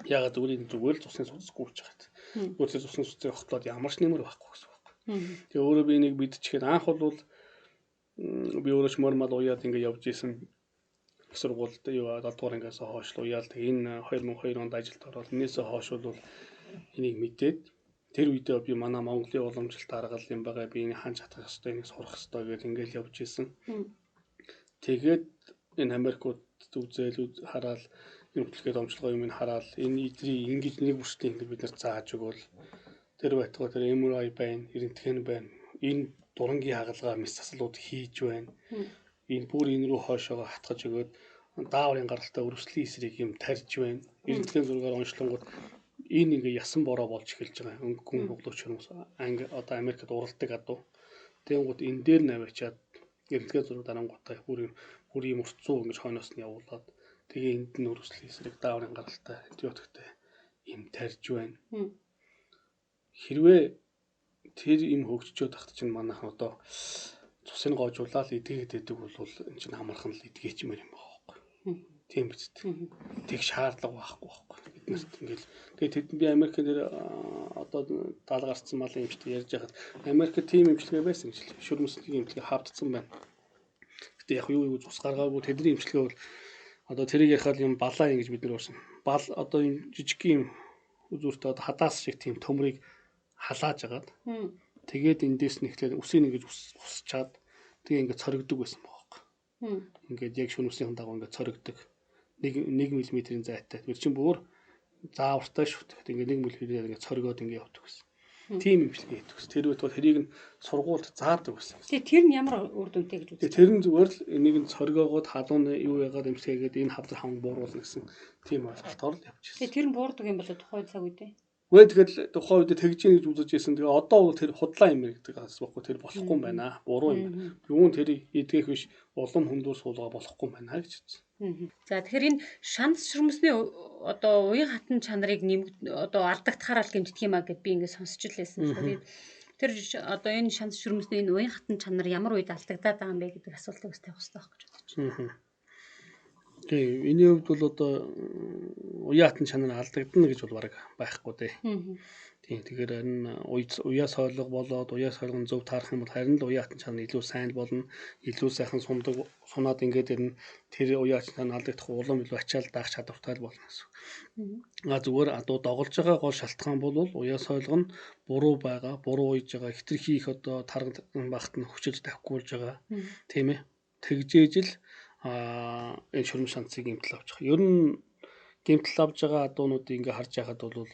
Ягаад зүгээр энэ зүгээр л цусны судасгүй гэж байгаа. Зүгээр тэр цусны судасыг огтлоод ямар ч нэмэр байхгүй гэсэн үг байхгүй. Тэгээ өөрөө би энийг мэдчихээд анх бол би өөрөө ч мор мал уяад ингэ явж исэн. Их сургуульд юу 7 дугаар ангиас хойш л уяал. Тэгээ энэ 2002 онд ажилд ороод энээсээ хойш бол энийг мэдээд тэр үедээ би манай Монголын уламжлалт аргал юм байгаа. Би энийг хаан чадах ёстой, энийг сурах ёстой гэж ингээл явж исэн. Тэгээд энэ Америкууд үзэл хараал энэ хөтөлбөрт омчлогоо юм ин хараал энэ идрий ингэж нэг бүртээ ингэ бид нар зааж өгвөл тэр байтугай тэр MRI байна, рентген байна. Энэ дурангийн хагалгаа мэс заслууд хийж байна. Энэ бүр энэ рүү хойшоогоо хатгаж өгөөд дааврын гаралтай өрөвслийн эсрэг юм тарьж байна. Рентген зургаар онцлонгууд энэ ингээ ясан бороо болж эхэлж байгаа. Өнгөн буглууч хүмүүс анги одоо Америкт уралдаг адуу. Тэнгууд энэ дээр наваачаад рентген зураг дарангуудаа бүр юм урцуу ингэж хойноос нь явуулаад тэгээ энд нь өрөвслийн эсрэг дааврын гаралтай антибиотиктэй юм тарьж байна. Хэрвээ тэр юм хөгжчөөд тахт чинь манайхан одоо цусыг гоожуулаад эдгээд идэг бол эн чинь амархан л эдгээчмээр юм байгаа байхгүй. Тийм биз дээ. Тэг шаардлага байхгүй байхгүй. Биднэрт ингээл тэгээ тэд би Америкт тэр одоо дал гарцсан малын эмчтэй ярьж байхад Америкт тийм эмчилгээ байсан гэж л шүрмсний эмчилгээ хавдсан байна. Гэтэ яг юу цус гаргаагүй тэдний эмчилгээ бол одоо тэрийг ярихаар юм балаа юм гэж бид нар уурсан. Бал одоо юм жижиг юм үзүүртэй одоо хадаас шиг тийм төмрийг халааж агаад тэгээд эндээс нэхлээр үсийг ингэж усчаад тэгээ ингээд цоригдог байсан байгаа байхгүй. Ингээд яг шүнүсийн дагуу ингээд цоригдог. 1 мм-ийн зайтай. Тэр чинь бүр заавартай шүү. Тэгээд ингээд 1 мм-ээр ингээд цоригоод ингээд явдаг байсан. Тийм имчилгээ хийдэг гэсэн. Тэр үед бол тэрийг нь сургуульд заадаг байсан. Тэгээ тэр нь ямар үр дүнтэй гэж үздэг? Тэр нь зүгээр л энийг нь цоригоогоод халуун юу яагаад имчилгээгээд энэ хавдар хам бууруулна гэсэн тийм ойлголтоор л явчихсан. Тэгээ тэр нь буурдаг юм болоо тухайн цаг үедээ? Үгүй тэгэл тухайн үед тэгж ийн гэж үзэж байсан. Тэгээ одоо бол тэр худлаа юм гэдэг бас байхгүй тэр болохгүй юм байна. Буруу юм. Юун тэрийг эдгэх биш улам хөндүүр суулгаа болохгүй юм байна гэж үзсэн. За тэгэхээр энэ шанс шүрмсний одоо уян хатан чанарыг одоо алдагдахаар л гэмтдэг юм а гэд би ингээд сонсч л байсан. Тэгэхээр тэр одоо энэ шанс шүрмсний энэ уян хатан чанар ямар үед алдагдаад байгаа юм бэ гэдэг асуултыг бас тавих хэрэгтэй байх гэж бодож байна. Тийм, энэний хувьд бол одоо уян хатан чанар алдагдана гэж бол бараг байхгүй дээ. Тийм, тэгэхээр харин уяа сойлго болоод уяа сойлгон зөв таарах юм бол харин л уян хатан чанар илүү сайн болно, илүү сайхан сундаг сунаад ингээд ирнэ. Тэр уян хатан чанар алдагдах улам илүү ачаал даах чадвартай л болно гэсэн. А зүгээр адуу доголж байгаа гол шалтгаан бол уяа сойлго нь буруу байгаа, буруу уяж байгаа, хэтэрхий их одоо тарган багт нь хүчилж тавихгүйж байгаа. Тийм ээ. Тэгжээж л энэ шүрм шанцыг гэмтэл авчих. Ер нь гэмтэл авж байгаа адуунуудыг ингээ харж байхад бол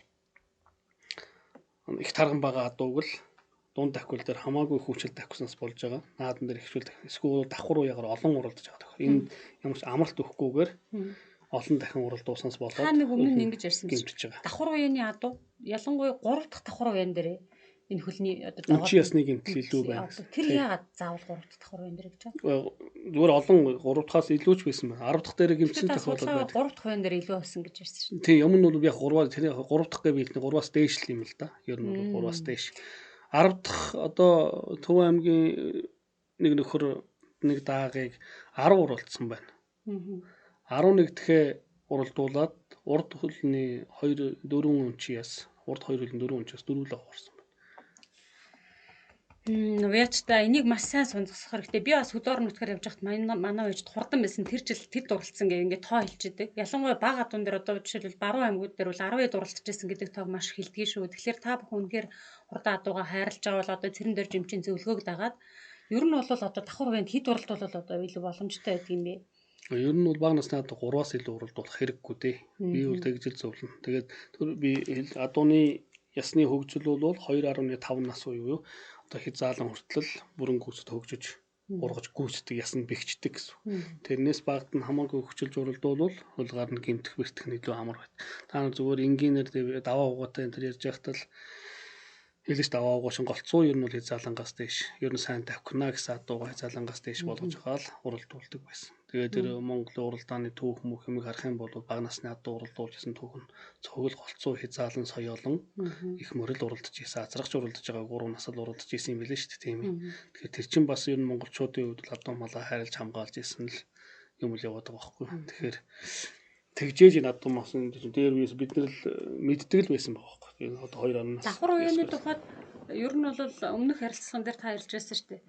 их тарган байгаа адууг л дунд давхил дээр хамаагүй хүчил давхиснаас болж байгаа. Наадан дээр ихчүүл эсвэл давхар уяагаар олон уралдаж байгаа тохиол. Энд ямар ч амралт өгөхгүйгээр олон дахин уралдуулсанаас болоод та нэг өмнө нь ингэж ярьсан гэмтэж байгаа. Давхар уяаны адуу ялангуяа 3 дахь давхар уяан дээр энэ хөлний одоо үнчин ясны гэмтэл илүү байна. Тэр яагаад заавал 3 дахь давхар уяан дээр гэж байна? Зүгээр олон 3 дахаас илүү ч байсан байна. 10 дахь дээр гэмтсэн тохиолдол байдаг. 3 дахь уяан дээр илүү болсон гэж ярьсан шин. Тийм, юм нь бол яг 3-аар тэр 3 дахь гэвэл 3-аас дээш л юм л да. Ер нь бол 3-аас дээш. 10 дахь одоо Төв аймгийн нэг нөхөр нэг даагийг 10 уралдсан байна. 11 дахьээ уралдуулаад урд хөлний 2 4 үнчин яс, урд 2 хөлний 4 үнчин яс дөрвөлөө хугарсан байна. Уяач та энийг маш сайн сунгасах хэрэгтэй. Би бас хөдөөр нутгаар явж байхад манай ээж хурдан байсан. Тэр жил тэд уралдсан гэх ингээд тоо хэлчихэдэг. Ялангуяа бага адуун дээр одоо жишээлбэл баруун аймагуд дээр бол 10 хэд уралдчихсэн гэдэг тоог маш хэлдгийг шүү. Тэгэхээр та бүхэн үнэхээр хурдан адуугаа хайрлаж байгаа бол одоо цэрэн дээр жимчин зөвлөгөөг дагаад ер нь бол одоо давхар үеинд хэд уралдвал одоо илүү боломжтой байдаг юм бэ? Ер нь бол бага насны адуу 3-аас илүү уралдуулах хэрэггүй дээ. Би бол тэгж л зөвлөнө. Тэгээд би адууны ясны хөгжил бол 2.5 нас үе юу одоо хязгаарлан хүртэл бүрэн гүйцэд хөгжиж ургаж гүйцэтгэх ясанд бэхждэг гэсэн. Тэрнээс багад нь хамаагүй хөгжилж уралдуулвал хулгаар нь гэмтэх бэртэх нь илүү амар байт. Та нар зүгээр энгийнээр даваа угаатай энэ төр ярьж байхдаа л хэлэж даваа угаа шин голцоо ер нь бол хязгаарлангаас дээш ер нь сайн тавхина гэсэн адуугаа хязгаарлангаас дээш болгож байгаа л уралдуулдаг байсан. Тэгээд тэр Монголын уралдааны түүх мөх юмыг харах юм бол бага насны адуу уралдуулж исэн түүх нь цогөл голцоо хязгаалan соёолон их мөрөл уралдаж исэн, азрагч уралдаж байгаа 3 нас л уралдаж исэн юм билээ шүү дээ, тийм ээ. Тэгэхээр тэр чинь бас ер нь монголчуудын хувьд л адуу малаа хайрлаж хамгаалж исэн л юм л яваад байгаа байхгүй. Тэгэхээр тэгжээж энэ адуу масан дээр үеэс бид нар л мэддэг л байсан байгаа байхгүй. Энэ одоо 2 нас. Давхар уяаны тухайд ер нь бол өмнөх ярилцлаган дээр та ярьж байсан шүү дээ.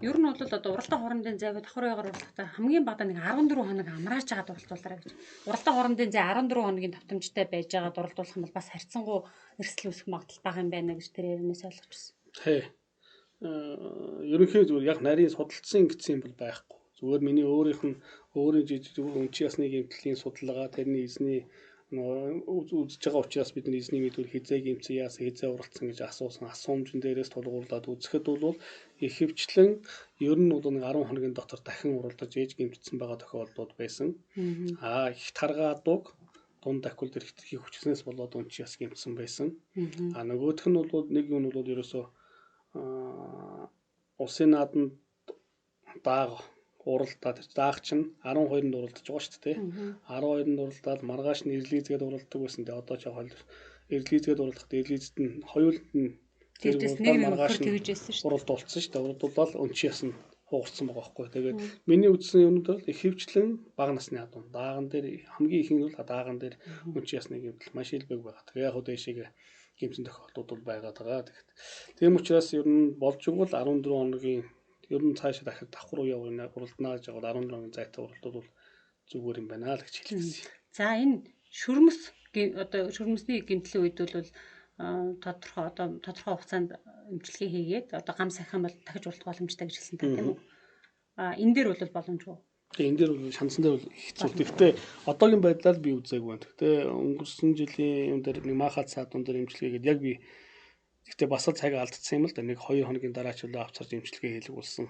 Ер нь бол одоо уралдаан хоорондын зайг давхар уяагаар уралдахдаа хамгийн багадаа нэг 14 хоног амрааж байгаад уралдуулаарай гэж. Уралдаан хоорондын зай 14 хоногийн давтамжтай байж байгаад уралдуулах юм бол бас харьцангуй эрсдэл үүсэх магадлал бага юм байна гэж тэр ярианаас ойлгочихсон. Тий. Ерөнхийдөө зүгээр яг нарийн судалдсан гэсэн юм бол байхгүй. Зүгээр миний өөрийнх нь өөрийн жижиг үнчин ясны гэмтлийн судалгаа тэрний эзний үзэж байгаа учраас бид нар эзний мэдүүр хизээ гэмтсэн яасан хизээ уралдсан гэж асуусан асуумжин дээрээс тулгуурлаад үзэхэд бол ихэвчлэн ер нь бол нэг 10 хоногийн дотор дахин уралдаж ээж гэмтсэн байгаа тохиолдлууд байсан. Аа их таргаа адууг дунд давхил дээр хэтэрхий хүчснээс болоод үнчин яс гэмтсэн байсан. А нөгөөх нь бол нэг юм нь бол ерөөсөө улсын нааданд дааг уралдаа тэр даах чинь 12-нд уралдаж байгаа шүү дээ. 12-нд уралдаад маргааш нь эрлизгээд уралддаг байсан. Тэгээ одоо ч хойл эрлизгээд уралдахад эрлизэд нь хоёуланд нь тэрдээс нэг маргааш тэгж байсан шүү дээ. Уралдуулсан шүү дээ. Уралдуулаад өнчин ясна хугарсан байгаа байхгүй. Тэгээд миний үзсэн юмнууд бол ихэвчлэн бага насны адуу. Дааган дээр хамгийн их нь бол дааган дээр өнчин ясны гэмтэл маш илбэг байгаа. Тэгээ яг хөө дээшээгээ гэмсэн тохиолдлууд бол байгаад байгаа. Тэгэхэд тийм учраас ер нь болж игэл 14 хоногийн ер нь цаашаа дахиад давхар үе явна уралдана гэж байгаа 14 хоногийн зайтай уралдууд бол зүгээр юм байна л гэж хэлсэн. За энэ шүрмэс одоо шүрмэсний гэмтлийн үед бол тодорхой одоо тодорхой хугацаанд эмчилгээ хийгээд одоо гам сахих юм бол дахиж уралдах боломжтой гэж хэлсэн та тийм үү? А энэ дээр бол боломжгүй. Тэгээ энэ дээр бол шансан дээр бол хэцүү. Гэхдээ одоогийн байдлаар би үзээгүй байна. Гэхдээ өнгөрсөн жилийн юм дээр нэг маахад саадун дээр эмчилгээгээд яг би гэхдээ бас л цаг алдсан юм л да. Нэг 2 хоногийн дараа ч үлээ авцарч эмчилгээ хийлэг болсон.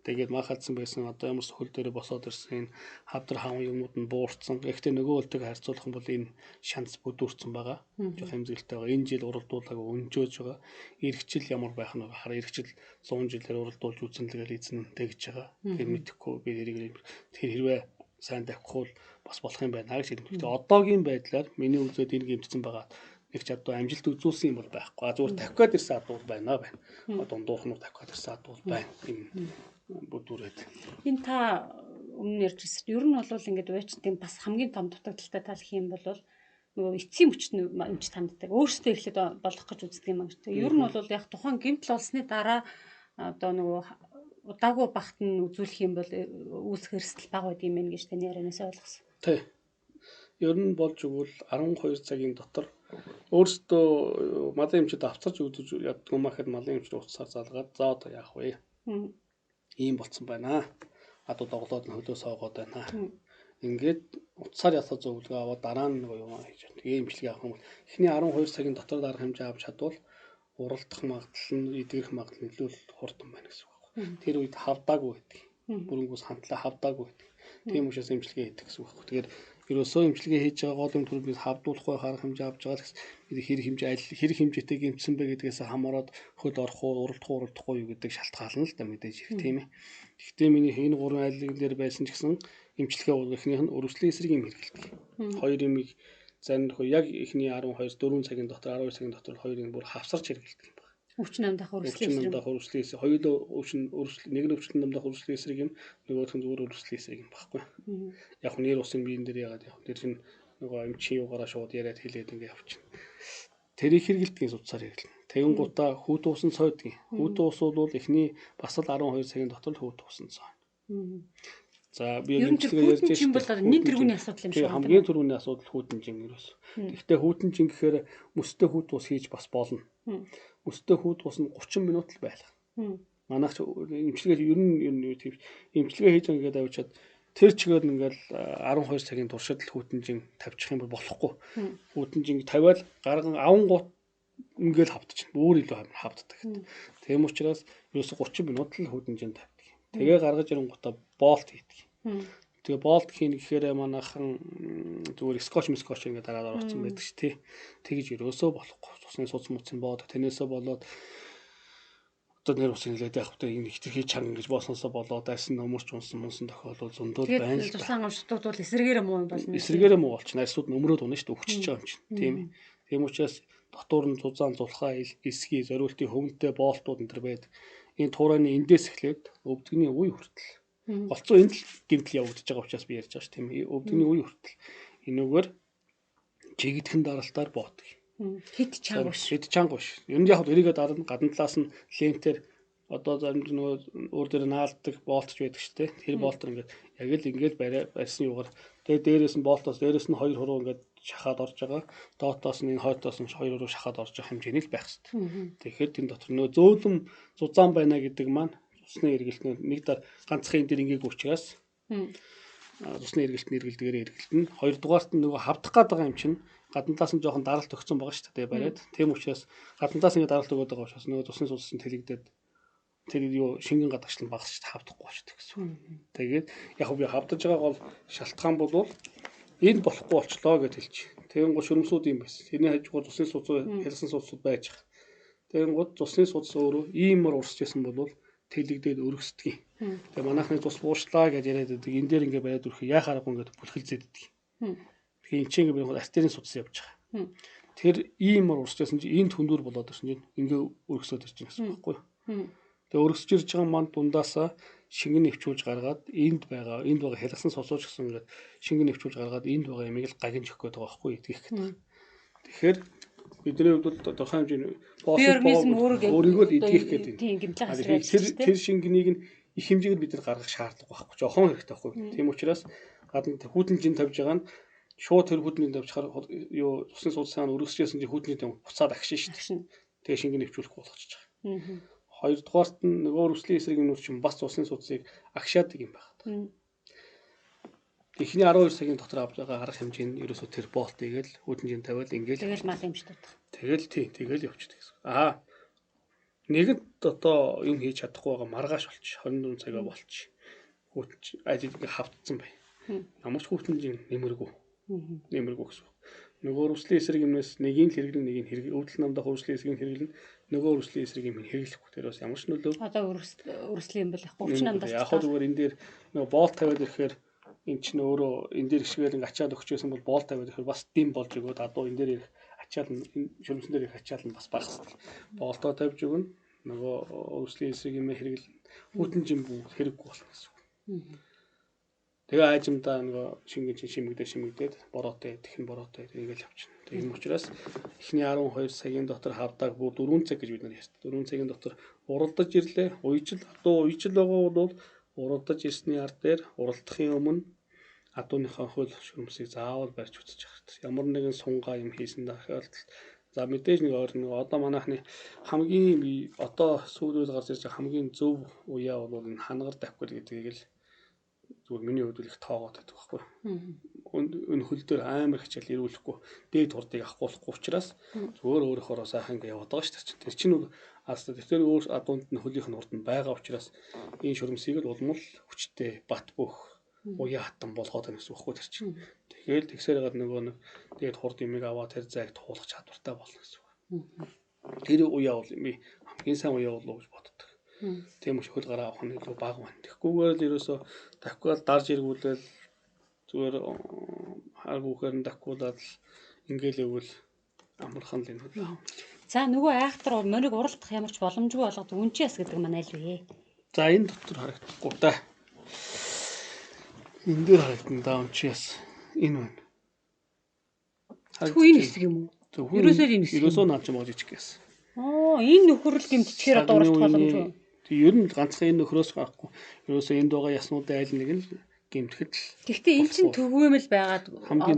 Тэгээд маахадсан байсан одоо ямар сөхөл дээр босоод ирсэн энэ хавдар хаан юмнууд нь буурсан. Гэхдээ нөгөө өлтөг харьцуулах юм бол энэ шанс бүдүүрсэн байгаа. Жох хэмзэгэлтэй байгаа. Энэ жил уралдуулаагүй өнжөөж байгаа. Ирэх жил ямар байх нь хараа ирэх жил 100 жилээр уралдуулж үзэн л гээл эзэн тэгж байгаа. Тэгэхээр мэдэхгүй би тэрийг тэр хэрвээ сайн давхих бол бас болох юм байна гэж хэлнэ. Гэхдээ одоогийн байдлаар миний үзээд энэ гэмтсэн байгаа нэг ч адуу амжилт үзүүлсэн юм бол байхгүй. А зүгээр тавих гээд ирсэн адуу байна байна. Дундуух нь тавих гээд ирсэн адуу байна. Энэ бүдүүрээд. Энэ та өмнө ярьж ирсэн. Ер нь бол ингээд уучдын бас хамгийн том дутагдaltaй тал гэх юм бол нөгөө эцсийн мөчт нь эмч танддаг. Өөрсдөө эхлээд болох гэж үздэг юм аа. Ер нь бол яг тухайн гэмтэл олсны дараа одоо нөгөө удаагүй багт нь үзүүлэх юм бол үүсэх эрсдэл бага байд юм байна гэж таны ярианаас ойлгосон. Тий. Ер нь болж өгвөл 12 цагийн дотор өөрсдөө малын эмчид авцарч өгдөж яддаг юм ахэд малын эмчид утсаар залгаад за одоо яах вэ? Ийм болцсон байна. Адуу доглоод нь хөлөө соогоод байна. Ингээд утсаар ялах зөвлөгөө аваад дараа нь нөгөө юм хийж байна. Тэгээ эмчилгээ авах юм бол эхний 12 цагийн дотор арга хэмжээ авч чадвал уралдах магадлал нь эдгэрэх магадлал нь илүү хурдан байна гэсэн үг байхгүй. Тэр үед хавдаагүй байдаг. Бүрэнгүүс хантлаа хавдаагүй байдаг. Тийм учраас эмчилгээ хийдэг гэсэн үг байхгүй. Тэгэхээр ерөөсөө эмчилгээ хийж байгаа гол юм төр бид хавдуулахгүй арга хэмжээ авч байгаа л гэсэн. Бид хэр хэмжээ аль хэр хэмжээтэй гэмтсэн бэ гэдгээс хамаарат хөл орох уу, уралдах уу, уралдахгүй юу гэдэг шалтгаална л да мэдээж хэрэг тийм ээ. Гэхдээ миний энэ гурван айлын дээр байсан ч гэсэн эмчилгээ бол эхнийх нь өргөслийн эсрэг юм хэрэглэдэг. Хоёр юмыг зарим нөхөр яг эхний 12 4 цагийн дотор 12 цагийн дотор хоёрыг бүр хавсарч хэрэглэдэг юм байна. Өвчин намдах өргөслийн эсрэг. Өвчин намдах өргөслийн эсрэг хоёулаа өвчин өргөсөл нэг нь өвчин намдах өргөслийн эсрэг юм, нөгөөх нь зүгээр өргөслийн эсрэг юм баггүй. Яг нь нэр усын биен дээр яагаад яг тэр чинь нөгөө эмчийн юугаараа шууд яриад хэлээд ингээ явчихна. Тэрийг хэрэглэдгийн судсаар хэрэглэнэ. Тэгэн гутаа хүүт уусан цойдгийн. Хүүт уус бол эхний бас л 12 цагийн дотор л хүүт уусан цой. За би эмчилгээ ярьж байна. Бол нэн тэргүүний асуудал юм шиг байна. Хамгийн түрүүний асуудал хүүтэнжин ерөөс. Тэгэхдээ хүүтэнжин гэхээр мөстэй хүүт ус хийж бас болно. Мөстэй хүүт ус нь 30 минут л байлга. Манайх эмчилгээ ер нь юу тийм эмчилгээ хийж байгаа гэдэг авчиад тэр чигээр нь ингээл 12 цагийн туршид л хүүтэнжин тавьчих юм бол болохгүй. Хүүтэнжин тавиал гарган авангууд ингээл хавдчихна. Өөр илүү хавддаг. Тийм учраас ерөөсө 30 минут л хүүтэнжин тавьдаг. Тэгээ гаргаж ирэнгуутаа болт хийдэг. Тэгээ болт хийнэ гэхээр манайхан зүгээр скотч мскотч ингээд дараад орсон байдаг ш тий. Тэгж ерөөсөө болохгүй. Цусны суц муцын боод тэрнээсээ болоод одоо нэр ус нэлээд яг хөтэ энэ хитрхи чанга гэж боосноосоо болоод арьсан нөмөрч унсан мунсан тохиолдол зөндөл байна л. Цуслаан амшдууд бол эсрэгээрээ муу юм болно. Эсрэгээрээ муу болчихно. Арьсууд нөмрөөд унаа шүү дээ. Өвчөж байгаа юм чинь. Тийм ээ. Тийм учраас дотуур нь зузаан зулхаа эсхий зориултын хөвөнтэй боолтууд энэ төр байдаг. Энэ туурайны эндээс эхлээд өвдөгний үе хүртэл. Голцоо энд л гэмтэл явагдаж байгаа учраас би ярьж байгаа ш тийм ээ. Өвдөгний үе хүртэл. Энүүгээр чигдхэн даралтаар боодог. Хит чанга биш. Хит чанга биш. Ер нь яг эрийгээ дарна гадна талаас нь лентээр одоо зарим нөгөө өөр дээр наалддаг болтч байдаг ш тийм. Тэр болтор ингээд яг л ингээд барьсан юугаар тэгээ дээрээс нь болтоос дээрээс нь хоёр хуруу ингээд шахаад орж байгаа. Доотоос нь энэ хойтоос нь хоёр хуруу шахаад орж байгаа хэмжээний л байх хэрэгтэй. Тэгэхээр тэн дотор нөгөө зөөлөн зузаан байна гэдэг маань цусны эргэлт нэг дар ганцхан энэ дэр ингээд учраас цусны эргэлт нь эргэлдгээр эргэлтэн. Хоёрдугаарт нь нөгөө хавдах гээд байгаа юм чинь гадна талаас нь жоохон даралт өгсөн байгаа шүү дээ бариад. Тийм учраас гадна талаас ингээд даралт өгöd байгаа учраас нөгөө цусны судас нь тэлэгдээд тэр юу шингэн гадагшлан багасч хавдахгүй болчихдог гэсэн. Тэгээд яг би хавдаж байгаа гол шалтгаан бол энэ болохгүй болчлоо гэж хэлж. Тэгэн гол шөрөмсүүд юм байсан. Тэрний хажуугаар цусны судас хялсан судасуд байж байгаа. Тэгэн гол цусны судас өөрөө иймэр урсж исэн бол тэлэгдээд өргөсдөг юм. Тэгээ манайхны цус буушлаа гэж яриад байдаг. Энэ дээр ингээ бариад өрөх яа харахгүй ингээд бүлхэлзээддэг. Тэгээ энэ чинь ингээ артерийн судас явж байгаа. Тэр иймэр урсж исэн чинь энд хөндүр болоод ирсэн чинь ингээ өргөсөд ирж байгаа гэсэн үг байхгүй юу? Тэгээ өргөсөж ирж байгаа манд дундаасаа шингэн нэвчүүлж гаргаад энд байгаа хялгасан сосууч гэсэн ингээд шингэн нэвчүүлж гаргаад энд байгаа ямиг л гагнж өгөх гээд байгаа байхгүй идэх гэдэг. Тэгэхээр бидний хувьд бол тодорхой хэмжээний өөрийгөө л идэх гэдэг. Тийм гэмтлэг асар. Тэр шингэнийг нь их хэмжээгээр бид нар гаргах шаардлага байхгүй. Жохон хэрэгтэй байхгүй. Тийм учраас гадна хүүтэн жин тавьж байгаа нь шууд тэр хүүтэн жин тавьчихаар юу цусны судасаа өргөсөжсэн чинь хүүтэн жин буцаад агшин шүү дээ. Тэгээ шингэн нэвчүүлэхгүй болгочихж байгаа. Хоёрдугаарт нь нөгөө өргөслийн эсрэг юмнууд чинь бас цусны судасыг агшаадаг юм байна. Эхний 12 цагийн дотор авч байгаа арга хэмжээ нь ерөөсөө тэр болт игээл хүүтэн жин тавиал ингээл тэгэл мал юмш дутах. Тэгэл тий тэгэл явчихдаг гэсэн. Аа нэгэнт одоо юм хийж чадахгүй байгаа маргааш болчих 24 цагаа болчих. Хүүтэн ажил ингээ хавтцсан бай. Ямар ч хүүтэн жин нэмэргүй. Нэмэргүй гэсэн. Нөгөө өргөслийн эсрэг юмнаас нэгийг л хэрэглэн нэгийг хэрэг өвдөл намдах өргөслийн эсрэг хэрэглэн нөгөө өргөслийн эсрэг юм хэрэглэхгүй. Тэр бас ямар ч нөлөө. Одоо өргөслийн юм бол яг 30 намдах. Яг хөө зүгээр энэ дээр нөгөө боол тавиад ирэхээр эн чинь өөрөө энэ дээр ишгээл ингээ ачаал өгч байсан бол боол тавиад ирэхээр бас дим болж өгөөд адуу энэ дээр ирэх ачаал нь шөрөмсөн дээр ирэх ачаал нь бас багасдаг. Боолтоо тавьж өгнө. Нөгөө өргөслийн эсрэг юм хэрэглэн хүүтэн жин бүгд хэрэггүй болно гэсэн үг. Тэгээ аажимдаа нөгөө шингэн чинь шимэгдээд бороотой тэгхэн бороотой ингээл явчихна. Тийм учраас эхний 12 цагийн дотор хавдааг бүр 4 цаг гэж бид нар ярьдаг. 4 цагийн дотор уралдаж ирлээ. Уйжил адуу уйжил байгаа бол уралдаж ирсний ар дээр уралдахын өмнө адууныхаа хөл шөрөмсийг заавал барьж үзэж явах хэрэгтэй. Ямар нэгэн сунгаа юм хийсэн тохиолдолд за мэдээж нэг ойр нэг одоо манайхны хамгийн би одоо сүүл үйл гарч ирж байгаа хамгийн зөв уяа бол энэ хангар давхил гэдгийг л Зүгээр миний хувьд л их тоогоод байдаг байхгүй. Энэ хөл дээр амар хичээл ирүүлэхгүй дээд хурдыг авахгүй учраас зүгээр өөрөөхөө сайхан ингээ яваад байгаа шүү дээ. Тэр чинь бол аслаа тэр өөр адуунд нь хөлийнх нь урд нь байгаа учраас энэ шүрмсийг л улмал хүчтэй бат бөх уяа хатан болгоод байна гэсэн үг байхгүй тэр чинь. Тэгэл тэгсээр гад нөгөө нэг дээд хурд юмыг аваад тэр зайг туулах чадвартай болно гэсэн үг. Тэр уяа бол би хамгийн сайн уяа болов гэж боддог. Тийм учраас хөл гараа авах нь илүү бага байна. Тэгэхгүйгээр л ерөөсөө давхиал дарж эргүүлэл зүгээр харгүйхээр нь давхиулаад л ингээл өгвөл амархан л энэ хөл авах. За нөгөө айхтар морийг уралдах ямар ч боломжгүй болгодог үнчээс гэдэг маань аль вэ? За энэ дотор харагдахгүй да. Энэ дээр харагдана да үнчээс. Энэ байна. Хүү энэ хэсэг юм уу? Ерөөсөө энэ хэсэг. Ерөөсөө наад чинь жижиг гэсэн. Оо энэ нөхөрл гэмтчихээр одоо уралдах боломжгүй. Тэг ер нь ганцхан энэ нөхрөөс гарахгүй. Ерөөсөө энд байгаа яснуудын айл нэг нь гэмтгэд л. Гэхдээ эн чинь төгөөмөл байгаад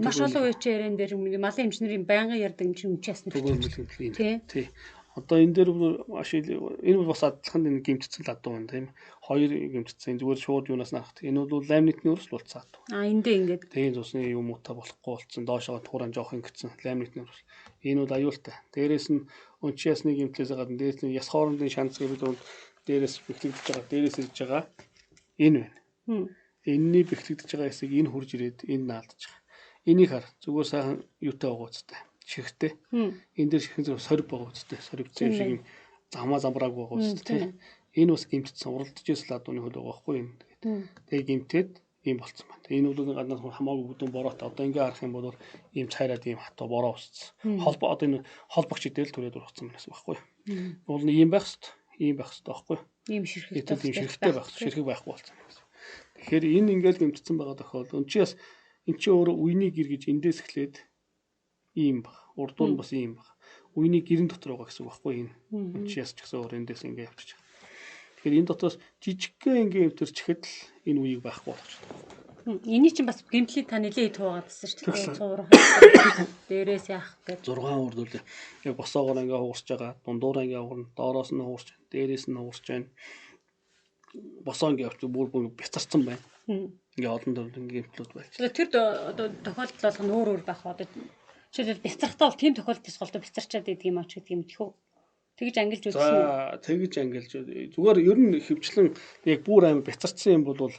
маш олон үеийн яриан дээр малын эмчнэрийн байнгын ярьдаг юм чинь үнчээс нь төгөөмөл гэмтэл. Тий. Одоо энэ дээр маш энэ бол бас адилхан энэ гэмтсэн л адуу байна тийм. Хоёр гэмтсэн зүгээр шууд юунаас нарах. Энэ бол ламинитны өрсөл болцсон адуу. А эндээ ингээд тийм цусны юм уута болохгүй болцсон. Доошоо тууран жоох ингэсэн ламинитны өрсөл. Энэ бол аюултай. Дээрээс нь өнчи ясны гэмтлээс гадна дээрээс нь яс хоорондын шанц гэдэг бол дээрээс бэхлэгдэж байгаа, дээрээс ирж байгаа энэ байна. Энэний бэхлэгдэж байгаа хэсэг энэ хурж ирээд энэ наалдаж байгаа. Энийг хар зүгээр сайхан юутай байгаа үстэй. Ширхтэй. Энэ дээр ширхэн зэрэг сорив байгаа үстэй. Сорив зэв шиг юм замаа замраагүй байгаа үстэй. Энэ бас гэмтсэн уралдаж ирсэн ладууны хөл байгаа байхгүй юм. Тэгээ гэмтээд ийм болцсон байна. Энэ бол гаднаас хамаагүй бүдүүн бороотой. Одоо ингээ харах юм бол ийм цайраад ийм хатуу бороо өссөн. Холбоо одоо энэ холбогч идэл түрээд ургацсан байна гэсэн байхгүй. Уул нь ийм байх хэвээр, ийм байх хэвээр байхгүй. Ийм ширхэгтэй. Тийм ширхэгтэй байх. Ширхэг байхгүй болцсон байна. Тэгэхээр энэ ингээл гэмтсэн байгаа тохиолдолд эн чинь бас эн чинь өөрөө үений гэр гэж эндээс эхлээд ийм баг. Урдуур нь бас ийм баг. Үений гэрэн дотор байгаа гэсэн үг байхгүй энэ. Эн чинь яс ч гэсэн өөр эндээс ингээ явчих. Тэгэхээр энэ дотроос жижигхэн ингээ өвтөрчихэд л энэ үеийг байхгүй болгочихдог. Эний чинь бас гэмтлийн та нэлээд туугаад байсан шүү дээ. Цуврах дээрээс яах гэж 6 урд үл яг босоогоор ингээ хугарч байгаа, дундуур ингээ хугарна, доороос нь хугарч, дээрээс нь хугарч байна. Босоо ингээ явчих бүр бүр бяцарсан байна. Ингээ олон төрлийн гэмтлүүд байж. Тэр одоо тохиолдол болгоно өөр өөр байх. Одоо жишээлбэл бяцрахтаа бол тийм тохиолдол ёс голдоо бяцарчаад идэг юм ач гэдэг юм тэхүү. Тэгж ангилж үзсэн үү? За тэгж ангилж зүгээр ер нь хөвчлэн яг бүр амар бяцарчсан юм бол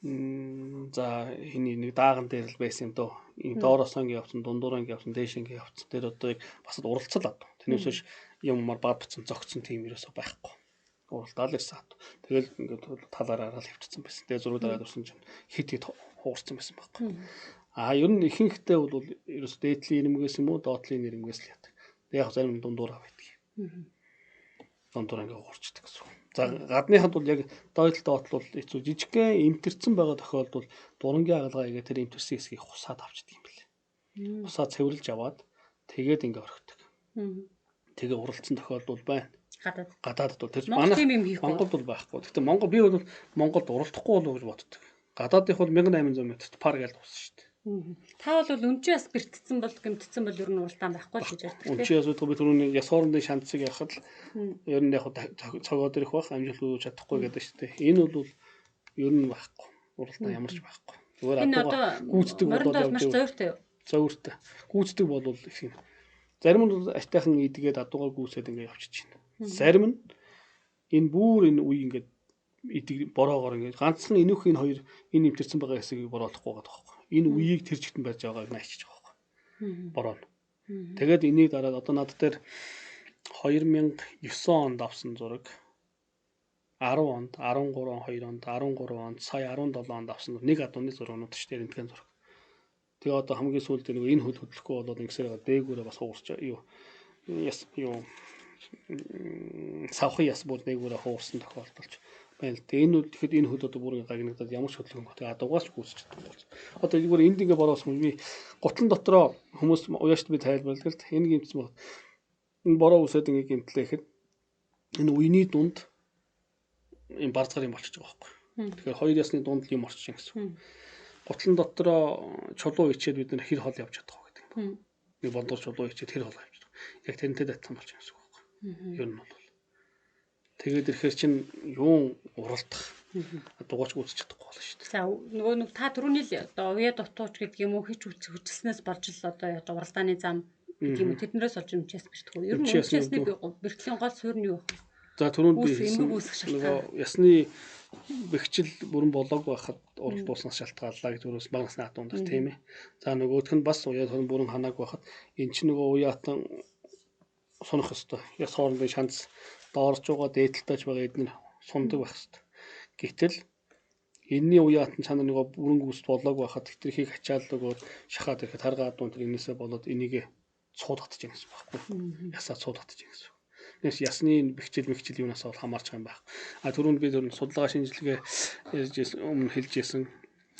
за хиний нэг дааган дээр л байсан юм дөө. Энэ доороос ингээ явцсан, дундуураа ингээ явцсан, дээш ингээ явцсан. Тэр одоо яг бас уралцал адуу. Тэрнээс биш юмар бад бацсан зогцсон тийм ерөөсөө байхгүй. Уралдаал ирсэн адуу. Тэгэл ингээд талаараа л хөвчсөн байсан. Тэгээ зураг дараад өрсөн чинь хит хит хуурсан байсан байхгүй. А ер нь ихэнхдээ бол ерөөсөө дээдлийн ирмгээс юм уу, доотлын ирмгээс л яадаг. Тэг яг зарим дундуураа байдаг. Дундуур ингээ хуурчдаг гэсэн. За гадныханд бол яг дойдол доотлол бол хэцүү жижигхэн эмтэрсэн байгаа тохиолдолд дурангийн агалгаа игээ тэр эмтэрсэн хэсгийг хусаад авчдаг юм билээ. Хусаад цэвэрлж аваад тэгээд ингээ орхидог. Тэгээ уралдсан тохиолдол байна. Гадаадд бол тэр манай Монголд бол байхгүй. Гэхдээ Монгол би бол Монголд уралдахгүй болов гэж боддог. Гадаадынх бол 1800 метрт пар гэж дууссан шүү дээ. Та бол үнчээс бэртцсэн бол гэмтсэн бол ер нь уралдаан байхгүй л гэж ярьдаг тийм. Үнчээс удаа би түрүүний яс хоорондын шанцыг яхад л ер нь яг цогоод ирэх бах амжилт үүж чадахгүй гэдэг шүү дээ. Энэ бол ер нь байхгүй. Уралдаан ямар ч байхгүй. Зүгээр адууга гүйцэтгэх бол явж маш зөөртэй юу? Зөөртэй. Гүйцэтгэх бол их юм. Зарим нь бол аштайхан идгээд адуугаар гүйцээд ингээ явчих чинь. Зарим нь энэ бүр энэ үе ингээд идэг бороогоор ингээд ганцхан энүүх энэ хоёр энэ нэмтэрсэн байгаа хэсгийг бороолохгүй байгаа байхгүй. Энэ үеийг тэр чигтэн барьж байгааг наачиж байгаа байхгүй. Бороо. Тэгээд энийг дараад одоо над дээр 2009 онд авсан зураг 10 онд, 13 он, 2 онд, 13 онд, сая 17 онд авсан нэг адууны зурагнууд ч тэр рентген зураг. Тэгээ одоо хамгийн сүүлд нөгөө энэ хөл хөдлөхгүй болоод ингэсээр дээгүүрээ бас хуурч юу яс юу савхын яс бүр дээгүүрээ хуурсан тохиолдолч байна л. Тэгээ энэ үл тэгэхэд энэ хөл одоо бүр гагнагдаад ямар ч хөдөлгөөн тэгээ адуугаас ч гүйцэж чадахгүй болсон. Одоо зүгээр энд ингээ бороосон би гутлан дотроо хүмүүс уяашд би тайлбарладаг л энэ гэмтсэн баг. Энэ бороо үсээд ингээ гэмтлээхэд энэ үений дунд ийм барзгаар юм болчихж байгаа байхгүй. Тэгэхээр хоёр ясны дунд л юм орчих юм гэсэн. Гутлан дотроо чулуу ичээд бид нэр хэр хол явж чадах вэ гэдэг юм. Нэг бондор чулуу ичээд хэр хол явж чадах. Яг тэрнтэй адилхан болчих юм гэсэн үг байхгүй. Ер нь бол Тэгээд ирэхээр чинь юун уралдах дугуйч үүсч чадахгүй болно шүү дээ. За нөгөө нэг та түрүүний л одоо уяа дутууч гэдэг юм уу хич хүчилснээс болж л одоо яаж уралдааны зам гэдэг юм уу тэднээс олж эмчээс бэртгүү. Ер нь эмчээсний бэртлийн гол суурь нь юу вэ? За түрүүнд би хэлсэн нөгөө ясны бэхжил бүрэн болоогүй байхад уралдуулснаас шалтгааллаа гэж түрүүс бага насны адуун дээр тийм ээ. За нөгөөх нь бас уяа бүрэн ханаагүй байхад эн чинь нөгөө уяатан сунах ёстой. Яс хоорондын шанц доорж байгаа дээдэлтэйч байгаа эднэр сундаг байх ёстой. Гэтэл энэний уяатан чанар нөгөө бүрэн гүйцэд болоогүй байхад хэтэрхийг ачаал өгөөд шахаад ирэхэд таргаа адуун тэр энээсээ болоод энийг цуудгатж яах гэсэн байхгүй. Ясаа цуудгатж яах гэсэн. Тэгээс ясны бэхжил мэгчил юунаас бол хамаарч байгаа юм байна. А түрүүнд би тэр судалгаа шинжилгээ ярьж өмнө хэлж ирсэн.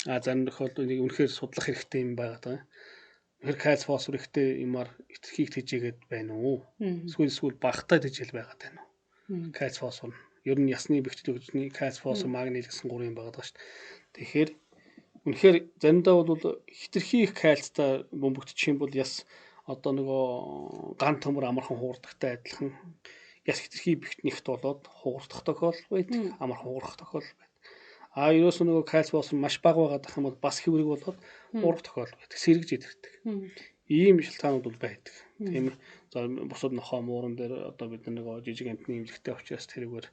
А зарим тохиолдолд энийг үнэхээр судлах хэрэгтэй юм байгаа даа. Үнэхээр кальц фосфор ихтэй юмар итгэхийг тэжээгээд байна уу? Эсвэл багатай тэжээл байгаад байна уу? Кальц фосфор нь ер нь ясны бэхжил өгчний кальц фосфор магний гэсэн гурван юм байгаа даа шүү дээ. Тэгэхээр үнэхээр заримдаа бол хитрхи их кальцтай бөмбөгдчих юм бол яс одоо нөгөө ган төмөр амархан хуурдагтай адилхан яс хитрхи бэхт нэгт болоод хуурдах тохиолдол байдаг, амархан хуурах тохиолдол байдаг. А ерөөсөө нөгөө кальц фосфор маш бага байгаад ах юм бол бас хэврэг болоод хуурах тохиолдол байдаг, сэргэж идэрдэг. Ийм шалтгаанууд бол байдаг. Тийм ээ. За бусад нохоо мууран дээр одоо бид нөгөө жижиг амтны эмнэлэгтэй учраас тэрүүгээр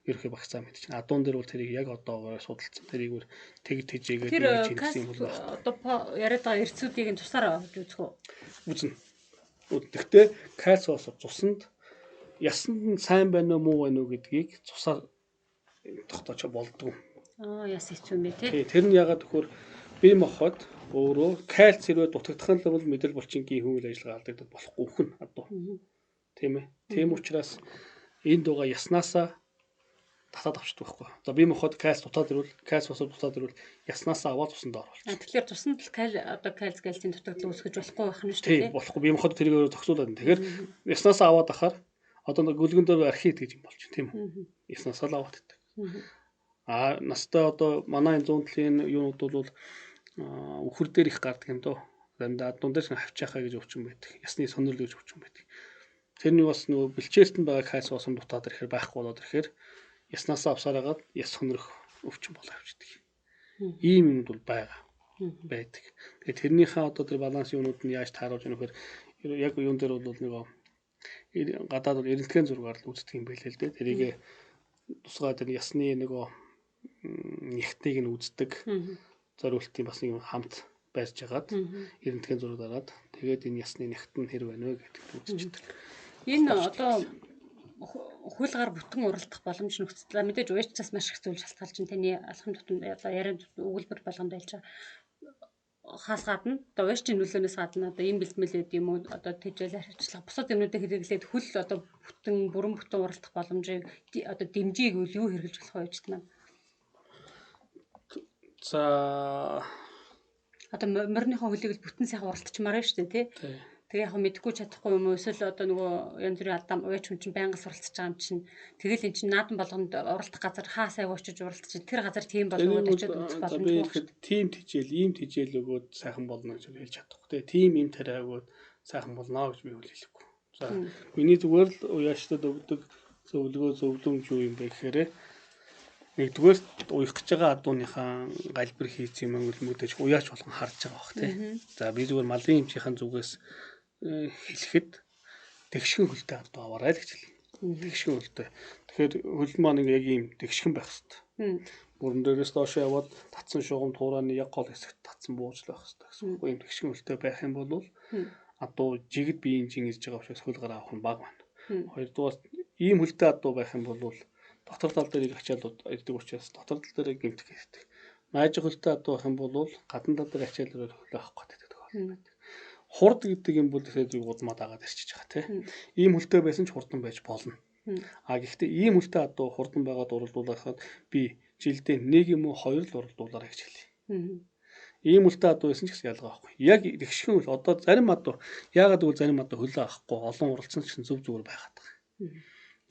ерөнхий багцаа мэдчихэв. Адуун дээр бол тэрийг яг одоогоор судалсан. Тэрийг тэг тэжээгээд ингэж хийсэн юм бол одоо яриад байгаа эрцүүдийг нь тусаар авч үзэх үү? Үзнэ. Гэхдээ кальц фосфор цуснд ясанд нь сайн байна уу муу байна уу гэдгийг цусаар тогтоож болдгоо. Аа яс хэцүү юм бэ тий. Тэр нь ягаад гэхээр бие махбод өөрөө кальц хэрвээ дутагдах нь бол мэдэл булчингийн үйл ажиллагаа алдагдаад болохгүй үхэн адуу. Тийм ээ. Тийм учраас энд байгаа яснаасаа татаад авчдаг байхгүй. За бие махбод кальц дутаад ирвэл кальц фосфор дутаад ирвэл яснаасаа аваад цуснд оруулчих. Тэгэхээр цуснд л одоо кальц кальцийн дутагдал үүсгэж болохгүй байх нь шүү дээ. Тийм болохгүй. Бие махбод тэрийг өөрөө зохицуулаад. Тэгэхээр яснаасаа аваад ахаар одоо гүлгэн дээр архит гэж юм болж байна тийм үү? Яснаасаа л аваад идэг. А настай одоо манай энэ 100 талын юунууд бол үхэр дээр их гардаг юм дөө. Заримдаа адуун дээр хавчаахаа гэж өвчин байдаг. Ясны сонирл гэж өвчин байдаг. Тэрний бас нөгөө бэлчээрт нь байгаа кальц фосфор дутаад ирэхээр байхгүй болоод ирэхээр яснаасаа авсаар хагаад яс сонирх өвчин болоо явчихдаг. Ийм юмуд бол байгаа байдаг. Тэгээ тэрнийхээ одоо тэр баланс юунууд нь яаж тааруулж яах вэ гэхээр яг юун дээр бол нөгөө гадаад бол эрэлтгэн зургаар л үздэг юм байлээ л дээ. Тэрийг тусгай тэр ясны нөгөө нягтыг нь үздэг. Зориултын бас нэг хамт барьж агаад эрэлтгэн зураг дараад тэгээд энэ ясны нягт нь хэр байна вэ гэдэгт үзчихдэг. Энэ одоо хөл гар бүтэн уралдах боломж нөхцөл. Мэдээж уячаас маш их зүйл шалтгаалж чинь таны алхам тутамд одоо яриан өгүүлбэр болгонд байлж байгаа. Хаас гадна одоо уячийн нөлөөнөөс гадна одоо ийм бэлтгэл байд юм уу одоо тэжээл арчилгаа бусад юмнуудыг хэрэглээд хөл одоо бүтэн бүрэн бүтэн уралдах боломжийг одоо дэмжийг үл юу хэрэглэж болох вэ гэж байна. За одоо морийнхоо хөлийг л бүтэн сайхан уралдчмаар байна шүү дээ тий. Тэгээ яг мэдхгүй чадахгүй юм уу эсвэл одоо нөгөө янз бүрийн алдаа уяач хүн чинь байнга суралцж байгаа юм чинь тэгэл эн чинь наадам болгонд уралдах газар хаа сайг очиж уралдаж тэр газар тийм болов очиод үзэх боломжгүй. Тийм тэжээл, ийм тэжээл өгөөд сайхан болно гэж хэлж чадахгүй. Тэгээ тийм ийм тариа өгөөд сайхан болно гэж би хэлэхгүй. За миний зүгээр л уяачтад өгдөг зөвлөгөө зөвлөмж юу юм бэ гэхээр нэгдүгээр уях гэж байгаа адууныхаа галбир хийц юм өнгөлмүүдэж уяач болгон харж байгаа бах тий. За би зүгээр малын эмчийнхэн зүгээс хэлэхэд тэгшгэн хөлтэй адуу аваарай л гэж хэлнэ. Тэгшгэн хөлтэй. Тэгэхээр хөл маань яг ийм тэгшгэн байх хэвээр. Бүрэн дээрээс доош яваад татсан шугам туураны яг гол хэсэгт татсан бууж л байх хэвээр гэсэн үг. Ийм тэгшгэн хөлтэй байх юм бол адуу жигд биеийн жин ирж байгаа учраас хөл гараа авах нь бага байна. Хоёрдугаар ийм хөлтэй адуу байх юм бол дотор тал дээр их ачаалууд ирдэг учраас дотор тал дээр гэмтэх хэрэгтэй. Найж хөлтэй адуу байх юм бол гадна тал дээр ачаалал хөлөө авах гэдэг тохиолдол байдаг. Хурд гэдэг юм бол тэгэхээр удмаа дагаад ирчихэж байгаа тийм. Ийм хөлтэй байсан ч хурдан байж болно. А гэхдээ ийм хөлтэй адуу хурдан байгаад уралдуулахад би жилдээ нэг юм уу хоёр л уралдуулаарай гэж хэлье. Ийм хөлтэй адуу байсан ч гэсэн ялгаа байхгүй. Яг тэгшхэн хөл одоо зарим адуу яагаад гэвэл зарим адуу хөлөө авахгүй олон уралдсан ч гэсэн зөв зүгээр байгаад байгаа.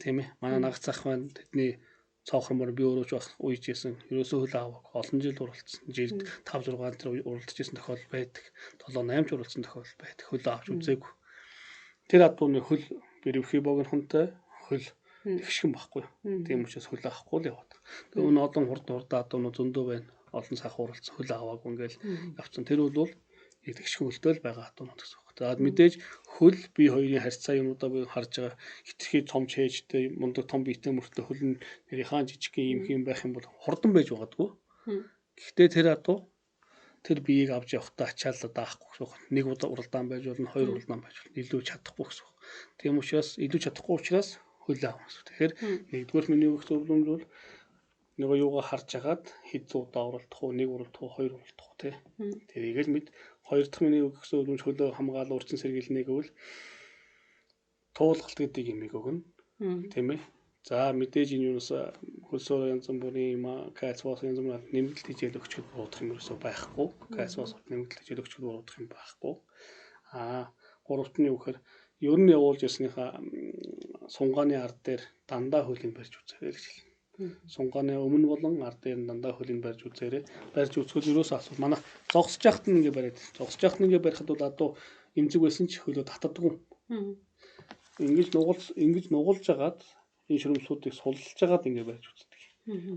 Тийм ээ. Манай нагац ах байна. Тэдний цоохор мөр би өөрөө ч бас уйж исэн. Ерөөсөө хөл авах. Олон жил уралдсан. Жилд 5 6 тэр уралдаж исэн тохиолдол байдаг. 7 8 ч уралдсан тохиолдол байдаг. Хөл авч үзээгүй. Тэр адууны хөл бэрвхий богинохонтой, хөл Тэгшгэн байхгүй. Тийм учраас хөлөө авахгүй л яваад. Тэгээ өнө олон хурд хурдаа адуунууд зөндөө байна. Олон сах уралцсан хөлөө аваагүй ингээл явцсан. Тэр бол яг тэгшгэн хөлтэй л байгаа адуунууд гэсэн үг. За мэдээж хөл бие хоёрын харьцаа юмудаа би харж байгаа хитрхи том чэжтэй мундаг том биетэй мөртлөө хөл нь нарийнхаа жижигхэн юм хэм байх юм бол хурдан байж магадгүй. Гэхдээ тэр адуу тэр биеийг авч явахдаа ачаалал даахгүй гэсэн үг. Нэг удаа уралдаан байж болно, хоёр уралдаан байж болно. Илүү чадахгүй гэсэн үг. Тийм учраас илүү чадахгүй учраас хөлөө авах гэсэн. Тэгэхээр нэгдүгээр миний өгөх зөвлөмж бол нөгөө юугаа харж агаад хэд удаа уралдах уу, нэг уралдах уу, хоёр уралдах уу тий. Тэрийг л мэд. Хоёр дахь миний өгөх зөвлөмж хөлөө хамгаал урьдчилан сэргийлнэ гэвэл туулгалт гэдэг юмыг өгнө. Тийм ээ. За мэдээж энэ юунаас хөлсөөр янз бүрийн юм кальцфос янз бүрийн нэмэлт хичээл өгчөд буурах юм ерөөсөө байхгүй. Кальцфос нэмэлт хичээл өгчөд буурах юм байхгүй. Аа гуравт нь юу гэхээр ер нь явуулж ирснийхаа сунгааны ард дээр дандаа хөлийг барьж үзээрэй гэж хэлнэ. Сунгааны өмнө болон ард дээр нь дандаа хөлийг барьж үзээрэй. Барьж үзэхэд ерөөсөө асуу. Манайх зогсож яхад нь ингээ бариад. Зогсож яхад нь ингээ барихад бол адуу эмзэг байсан ч хөлөө татдаггүй. Ингэж нугалж агаад энэ шөрөмсүүдийг суллж агаад ингээ барьж үздэг.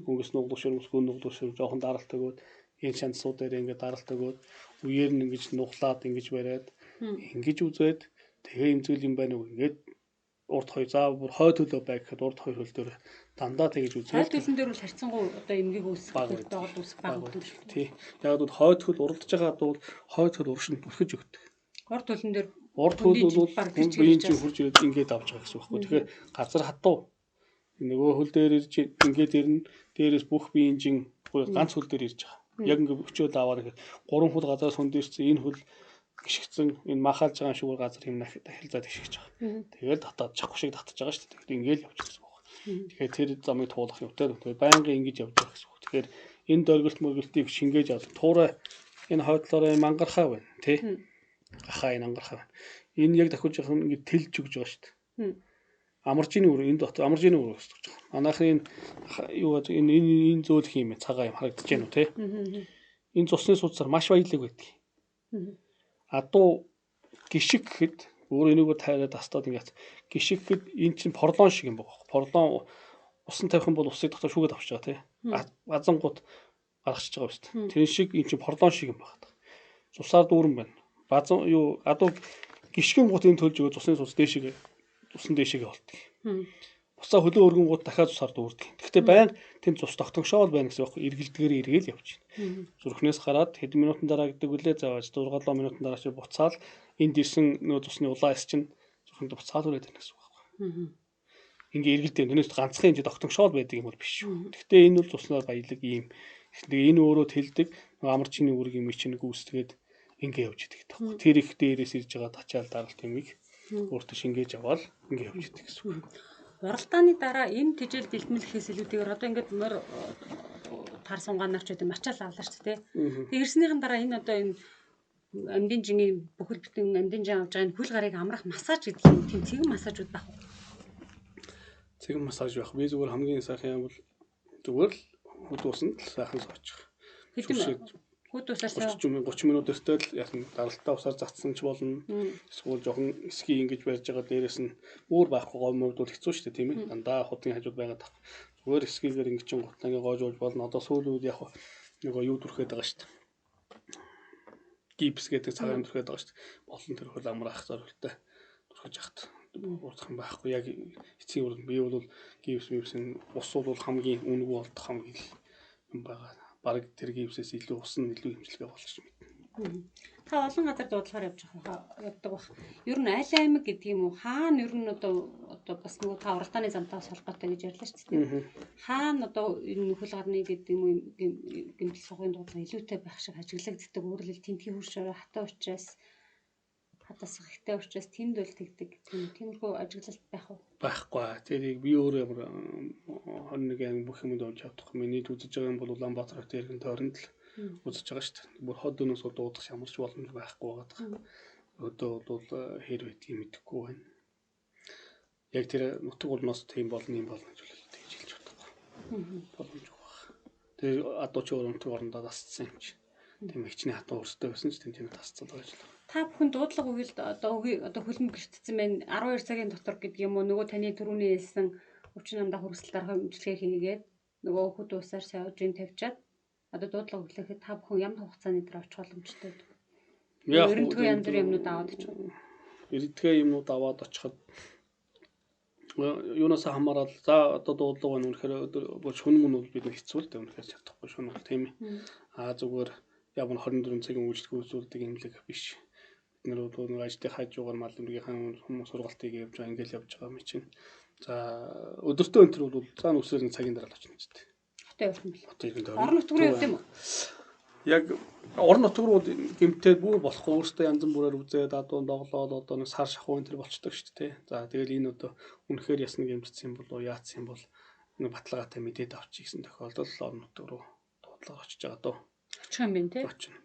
Хөнгөс нуглах шөрөмс, гүн нуглах шөрөм жоохон даралт өгөөд энэ шансууд дээр ингээ даралт өгөөд үеэр нь ингэж нуглаад ингэж бариад ингэж үзээд тэгээ эмзэгэл юм байна уу ингээд урд хоёр за бүр хойд хөлөө бай гэхэд урд хоёр хөл дээр дандаа тэгэж үзээд хойд хөлн дээр бол харьцангуй одоо эмгийг үүсгэх доогол үүсэх баг гэдэг шүү дээ. Тий. Яг бол хойд хөл уралдаж байгаа бол хойд хөл урагш нь бүрхэж өгдөг. Урд хөлн дээр урд хөл бол биеийн чинь хурж ирээд ингээд авч байгаа гэсэн үг байхгүй. Тэгэхээр газар хатуу нөгөө хөл дээр ирж ингээд ирнэ. Дээрээс бүх биеийн чинь ганц хөл дээр ирж байгаа. Яг ингээд өчөөд аваад ингээд гурван хөл газараас хүнд ирсэн энэ хөл гიშгцэн энэ махалж байгаа шүүгэр газар юм дахил заа тэгшиж байгаа. Тэгэл татаад чахгүй шиг татж байгаа шүү дээ. Тэгэхээр ингээд явж гэсэн үг. Тэгэхээр тэр замыг туулах юмтай. Тэгэхээр байнгын ингэж явж байгаа гэсэн үг. Тэгэхээр энэ дөргөлт мөргөлтийг шингээж авах. Туурай энэ хойдлоороо мангархаа байна тий. Гахаа энэ ангархаа байна. Энэ яг дахиулж явах нь ингээд тэлж өгж байгаа шүү дээ. Амаржины үр энэ дотор амаржины үр өсөж байгаа. Манайхын энэ юу гэж энэ энэ зөөлх юм цагаан юм харагдаж байна уу тий. Энэ цусны судсаар маш баялаг байдаг. Адуу гişиг гэхэд өөр энийгөө тайраад тастаад ингээд гişиг гэхэд энэ чинь порлон шиг юм байгаа. Порлон усан тавих юм бол усыг дотор шүүгээд авч байгаа тий. Базангууд гаргachж байгаа биз дээ. Тэр шиг энэ чинь порлон шиг юм байна. Цусаар дүүрэн байна. Базан юу адуу гişгэн гут энэ төлж өгөө цусны судас дээшээ цусан дээшээгээ болтго. Буцаа хөлөө өргөн гут дахиад цусаар дүүрдэг. Гэхдээ байн тэнд цус тогтгошоол байна гэсэн үг. Эргэлдгээр эргээл явж байна. Зүрхнээс гараад хэдэн минутын дараа гэдэг үлээ заавал 6-7 минутын дараа чи буцаал энд ирсэн нөгөө цусны улаан эс чинь зүрхэнд буцаал үрээд байна гэсэн үг байхгүй. Ингээ эргэлдээ. Тэрнээс ганцхан юм чи тогтгошоол байдаг юм бол биш шүү. Гэхдээ энэ бол цуснаар баялаг ийм. Тэгээ энэ өөрөө тэлдэг нөгөө амарчны үүрэг юм чинь гүйцэтгээд ингээ явж идэг гэдэг. Тэр их дээрээс ирж байгаа тачаал даралт юмыг өөртөө шингээж аваад ингээ явж идэг гэсэн үг. Уралдааны дараа энэ тэжээл дэлтмэлэхээс илүүтэйгээр одоо ингээд морь тар сунгаанаар ч гэдэг мачаал авлаа шүү дээ. Тэгээ ирснийхэн дараа энэ одоо энэ амьдын жингийн бүхэл бүтэн амьдын жин авч байгаа энэ хөл гарыг амрах массаж гэдэг юм тийм цэгэн массажууд байх уу? Цэгэн массаж байх. Би зүгээр хамгийн сайхан юм бол зүгээр л хөд усанд л сайхан суучих. Хэдэн хөд усаар 30 минут өртөө л яасан даралтаа усаар затсан ч болно. Эсвэл жоохон ски ингэж барьж байгаа дээрээс нь өөр байхгүй гой мөрд бол хэцүү шүү дээ тийм ээ. Дандаа худын хажууд байгаад тах. Зүгээр скигээр ингэж чин гутлаа ингэ гоожуулж болно. Одоо сүүлийн үед яг нөгөө юу дүрхэд байгаа шүү дээ. Гипс гэдэг цагаан дүрхэд байгаа шүү дээ. Болон тэр хөл амраах зорилттой дүрхэж яхад уурдах юм байхгүй. Яг эцсийн үр би бол гипс мипсийн ус бол хамгийн үнэгүй болдох хамгийн юм байгаа. Бараг тэр гипсээс илүү ус нь илүү хэмжлэгээ болж мэднэ. Та олон газар дуудлагаар явж явдаг бах. Ер нь аль аймаг гэдэг юм уу? Хаана ер нь одоо бас нөгөө та уралдааны замтай бас холбоотой гэж ярьлаа шүү дээ. Хаана одоо энэ нөхөл гарны гэдэг юм уу гэмтэл сугын дуудлага илүүтэй байх шиг ажиглагддаг. Өөрөөр хэлбэл тентгийн хөрш хатаа учраас хатаас ихтэй учраас тэнд бол тэгдэг. Тиймэрхүү ажиглалт байх уу? Байхгүй. Тэрийг би өөрөө ямар 21 анги бүх юмд олж чадахгүй. Миний үзэж байгаа юм бол Улаанбаатар хотын эргэн тойронд л үзэж байгаа шүү дээ. Бүр хот өнөөс дуудах ямар ч боломж байхгүй байгаа. Өдөө бол хэр байдгийг мэдэхгүй байна. Яг тэр нутаг улмаас тийм болно юм болно гэж тэгж хэлж чадахгүй. Боломжгүй байна. Тэр адуу чи өөрөө нутаг орондоо дасцсан юм чи. Тийм хичнээн хатуу өрсөлдөө байсан ч тийм тасцсан байгаа юм. Та бүхэн дуудлага үйл одоо одоо хөлбөмбөг гэртсэн байна. 12 цагийн дотор гэдэг юм уу? Нөгөө таны түрүүний хэлсэн Өвчин намдаа хүргэсэл дарах эмчилгээ хийгээд нөгөө хүүд усаар сойжин тавьчаад одоо дуудлага өглөөхөд та бүхэн ямар хугацааны дараа очих боломжтой вэ? Яг Ерөнхийдөө янз бүрийн юмнууд аваад очих. Ерөнхийдөө юмнууд аваад очиход юунаас хамаарал за одоо дуудлага байна үнэхээр өдөр шөнө мөн бол бид нэг хэцүү л дээ үнэхээр чадахгүй шөнө бол тийм ээ. А зүгээр яг нь 24 цагийн үйлчлэг үзүүлдэг имлэг биш. Бид нар бол нэг ажлын хажуугаар мал эмнэлгийнхаа хүмүүс сургалтыг явж байгаа ингээл явж байгаа юм чинь. За өдөртөө энэ төр бол за нүсрэл нэг цагийн дараа л очно гэж дээ. Хотын явах юм бэл. Хотын иргэн тойрон. Орон нутг руу явд юм уу? Яг орон нутг руу бол гэмтээд бүр болохгүй өөртөө янз бүрээр үзээд адуун доглоод одоо нэг сар шахуу энэ төр болчдөг шүү дээ. За тэгэл энэ одоо үнэхээр ясна гэмтсэн юм болов яатсан юм бол нэг баталгаатай мэдээд авчих гэсэн тохиолдолд орон нутг руу дуудлага очиж байгаа дөө. Очих юм байна те. Очино.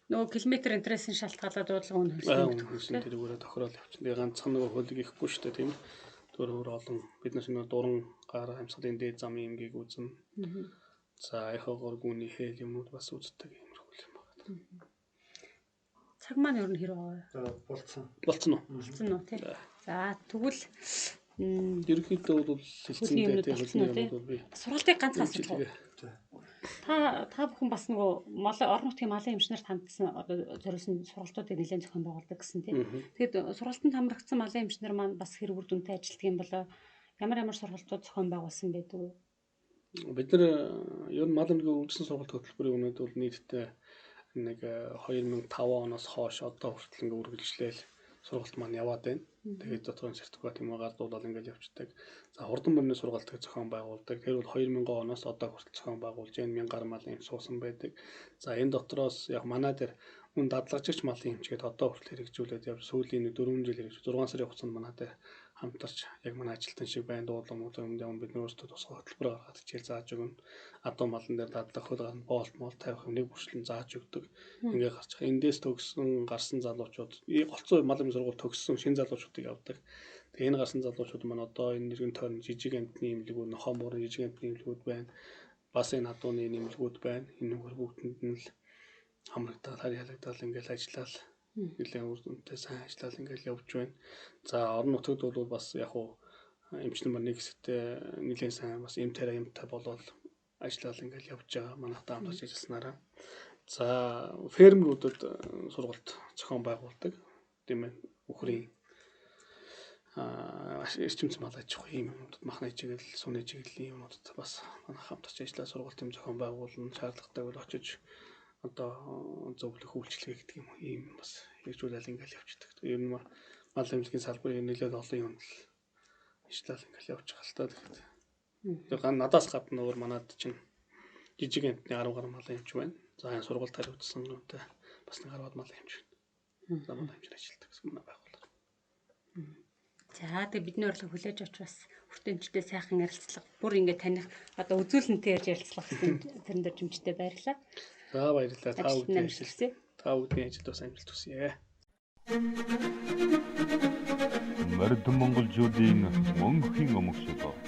Нөгөө километр энтрээсэн шалтгаалаад дуудлага үн хөлсөн гэдэг Хөлсөн тэрүүгээрээ тохирол явчихна. Тэгээ ганцхан нөгөө хөлөг ихгүй шүү дээ тийм ээ. Түр өөр олон бид нар шинэ дуран гар амьсгалын дээд замын эмгийг үзнэ. За эхогоор гүний хэл юмнууд бас үздэг иймэрхүү юм байна. Цаг маань ер нь хэр байгаа вэ? За болцсон. Болцсон уу? Болцсон уу тий. За тэгвэл Ерөнхийдөө бол Хөлний хэлцэндээ юмнууд тий болцсон хөлний уу, тий? юмнууд бол би сургалтыг ганц асуух уу? үйлчилгээ. Та бүхэн бас нөгөө орон нутгийн малын эмчнэрт хандсан одоо зориулсан сургалтуудыг нэлээд зохион байгуулдаг гэсэн тий. Тэгэхэд сургалтанд хамрагдсан малын эмчнэр маань бас хэр үр дүнтэй ажилладаг юм болоо ямар ямар сургалтууд зохион байгуулсан байдаг вэ? Бид нар ер нь мал эмнэлгийн үндсэн сургалт хөтөлбөрийн үнэд бол нийтдээ нэг 2005 оноос хойш одоо хүртэл ингээ үргэлжлээл сургалт маань яваад байна. Тэгээд дотоорын сертификат юм гардуулаад ингээл явцдаг. За хурдан мөрний сургалтыг зохион байгуулдаг. Тэр бол 2000 оноос одоо хүртэл зохион байгуулж байна. 1000 гаруй малын эмч суусан байдаг. За энэ дотроос яг манай дээр мөн дадлагжигч малын эмчгээд одоо хүртэл хэрэгжүүлээд явж сүүлийн 4 жил хэрэгж 6 сарын хугацаанд манай дээр хамтарч яг манай ажилтан шиг байна дуудлага муудлага юм явна бид нар өөрсдөө тусгай хөтөлбөр гаргаад хичээл зааж өгнө. Адуу малан дээр дадлах хөл гарна боолт моол тавих юм нэг бүрчлэн зааж өгдөг. Ингээ гарч байгаа. Эндээс төгссөн гарсан залуучууд голцоо мал эмийн сургууль төгссөн шинэ залуучуудыг авдаг. Тэгээ энэ гарсан залуучууд маань одоо энэ нэргэн тойрон жижиг амтны эмнэлгүүд, нохоо муурын жижиг амтны эмнэлгүүд байна. Бас энэ адууны эмнэлгүүд байна. Энэ нүгэр бүгдэнд нь л хамрагдаал харь ялагдаал ингээл ажиллаал нэлээд үр дүнтэй сайн ажиллаал ингээл явж байна. За орон нутагт бол бас яг уу эмчнэр маань нэг хэсэгтээ нэлээд сайн бас эм тариа юмтай болоод ажиллаал ингээл явж байгаа. Манайхтай хамтарч ажилласнараа. За фермерүүдэд сургалт зохион байгуулдаг. Тийм ээ. Үхрийн эрчимц мал аж ахуй ийм юмнуудад махны чиглэл, сүүний чиглэлийн юмнуудад бас манайх хамтарч ажиллаа сургалт юм зохион байгуулна. Шаардлагатай бол очиж одоо зөвлөх үйлчилгээ гэдэг юм уу ийм бас хэрэгжүүлэл ингээл явчихдаг. Ер нь мал эмнэлгийн салбарын нэлээд олон юм л ажиллал ингээл явж байгаа л та тэгэхээр. Тэгээ надаас гадна өөр манад чинь жижиг амтны 10 гаруй малын эмч байна. За энэ сургалт хариуцсан юмтай бас нэг 10-аад малын эмч байна. За малын эмчээр ажилладаг гэсэн манай байгууллага. За тэгээ бидний урилга хүлээж авч бас хүртээмжтэй сайхан ярилцлага бүр ингээ таних одоо үзүүлэнтэй ярьж ярилцлага гэсэн тэрэн дээр жимчтэй баярлалаа. За баярлалаа. Та Ажилд нь бүхний амжилт ажил хүсье. та бүхний ажилд бас амжилт хүсье. Морд монголчуудын мөнхийн өмгшөлөө.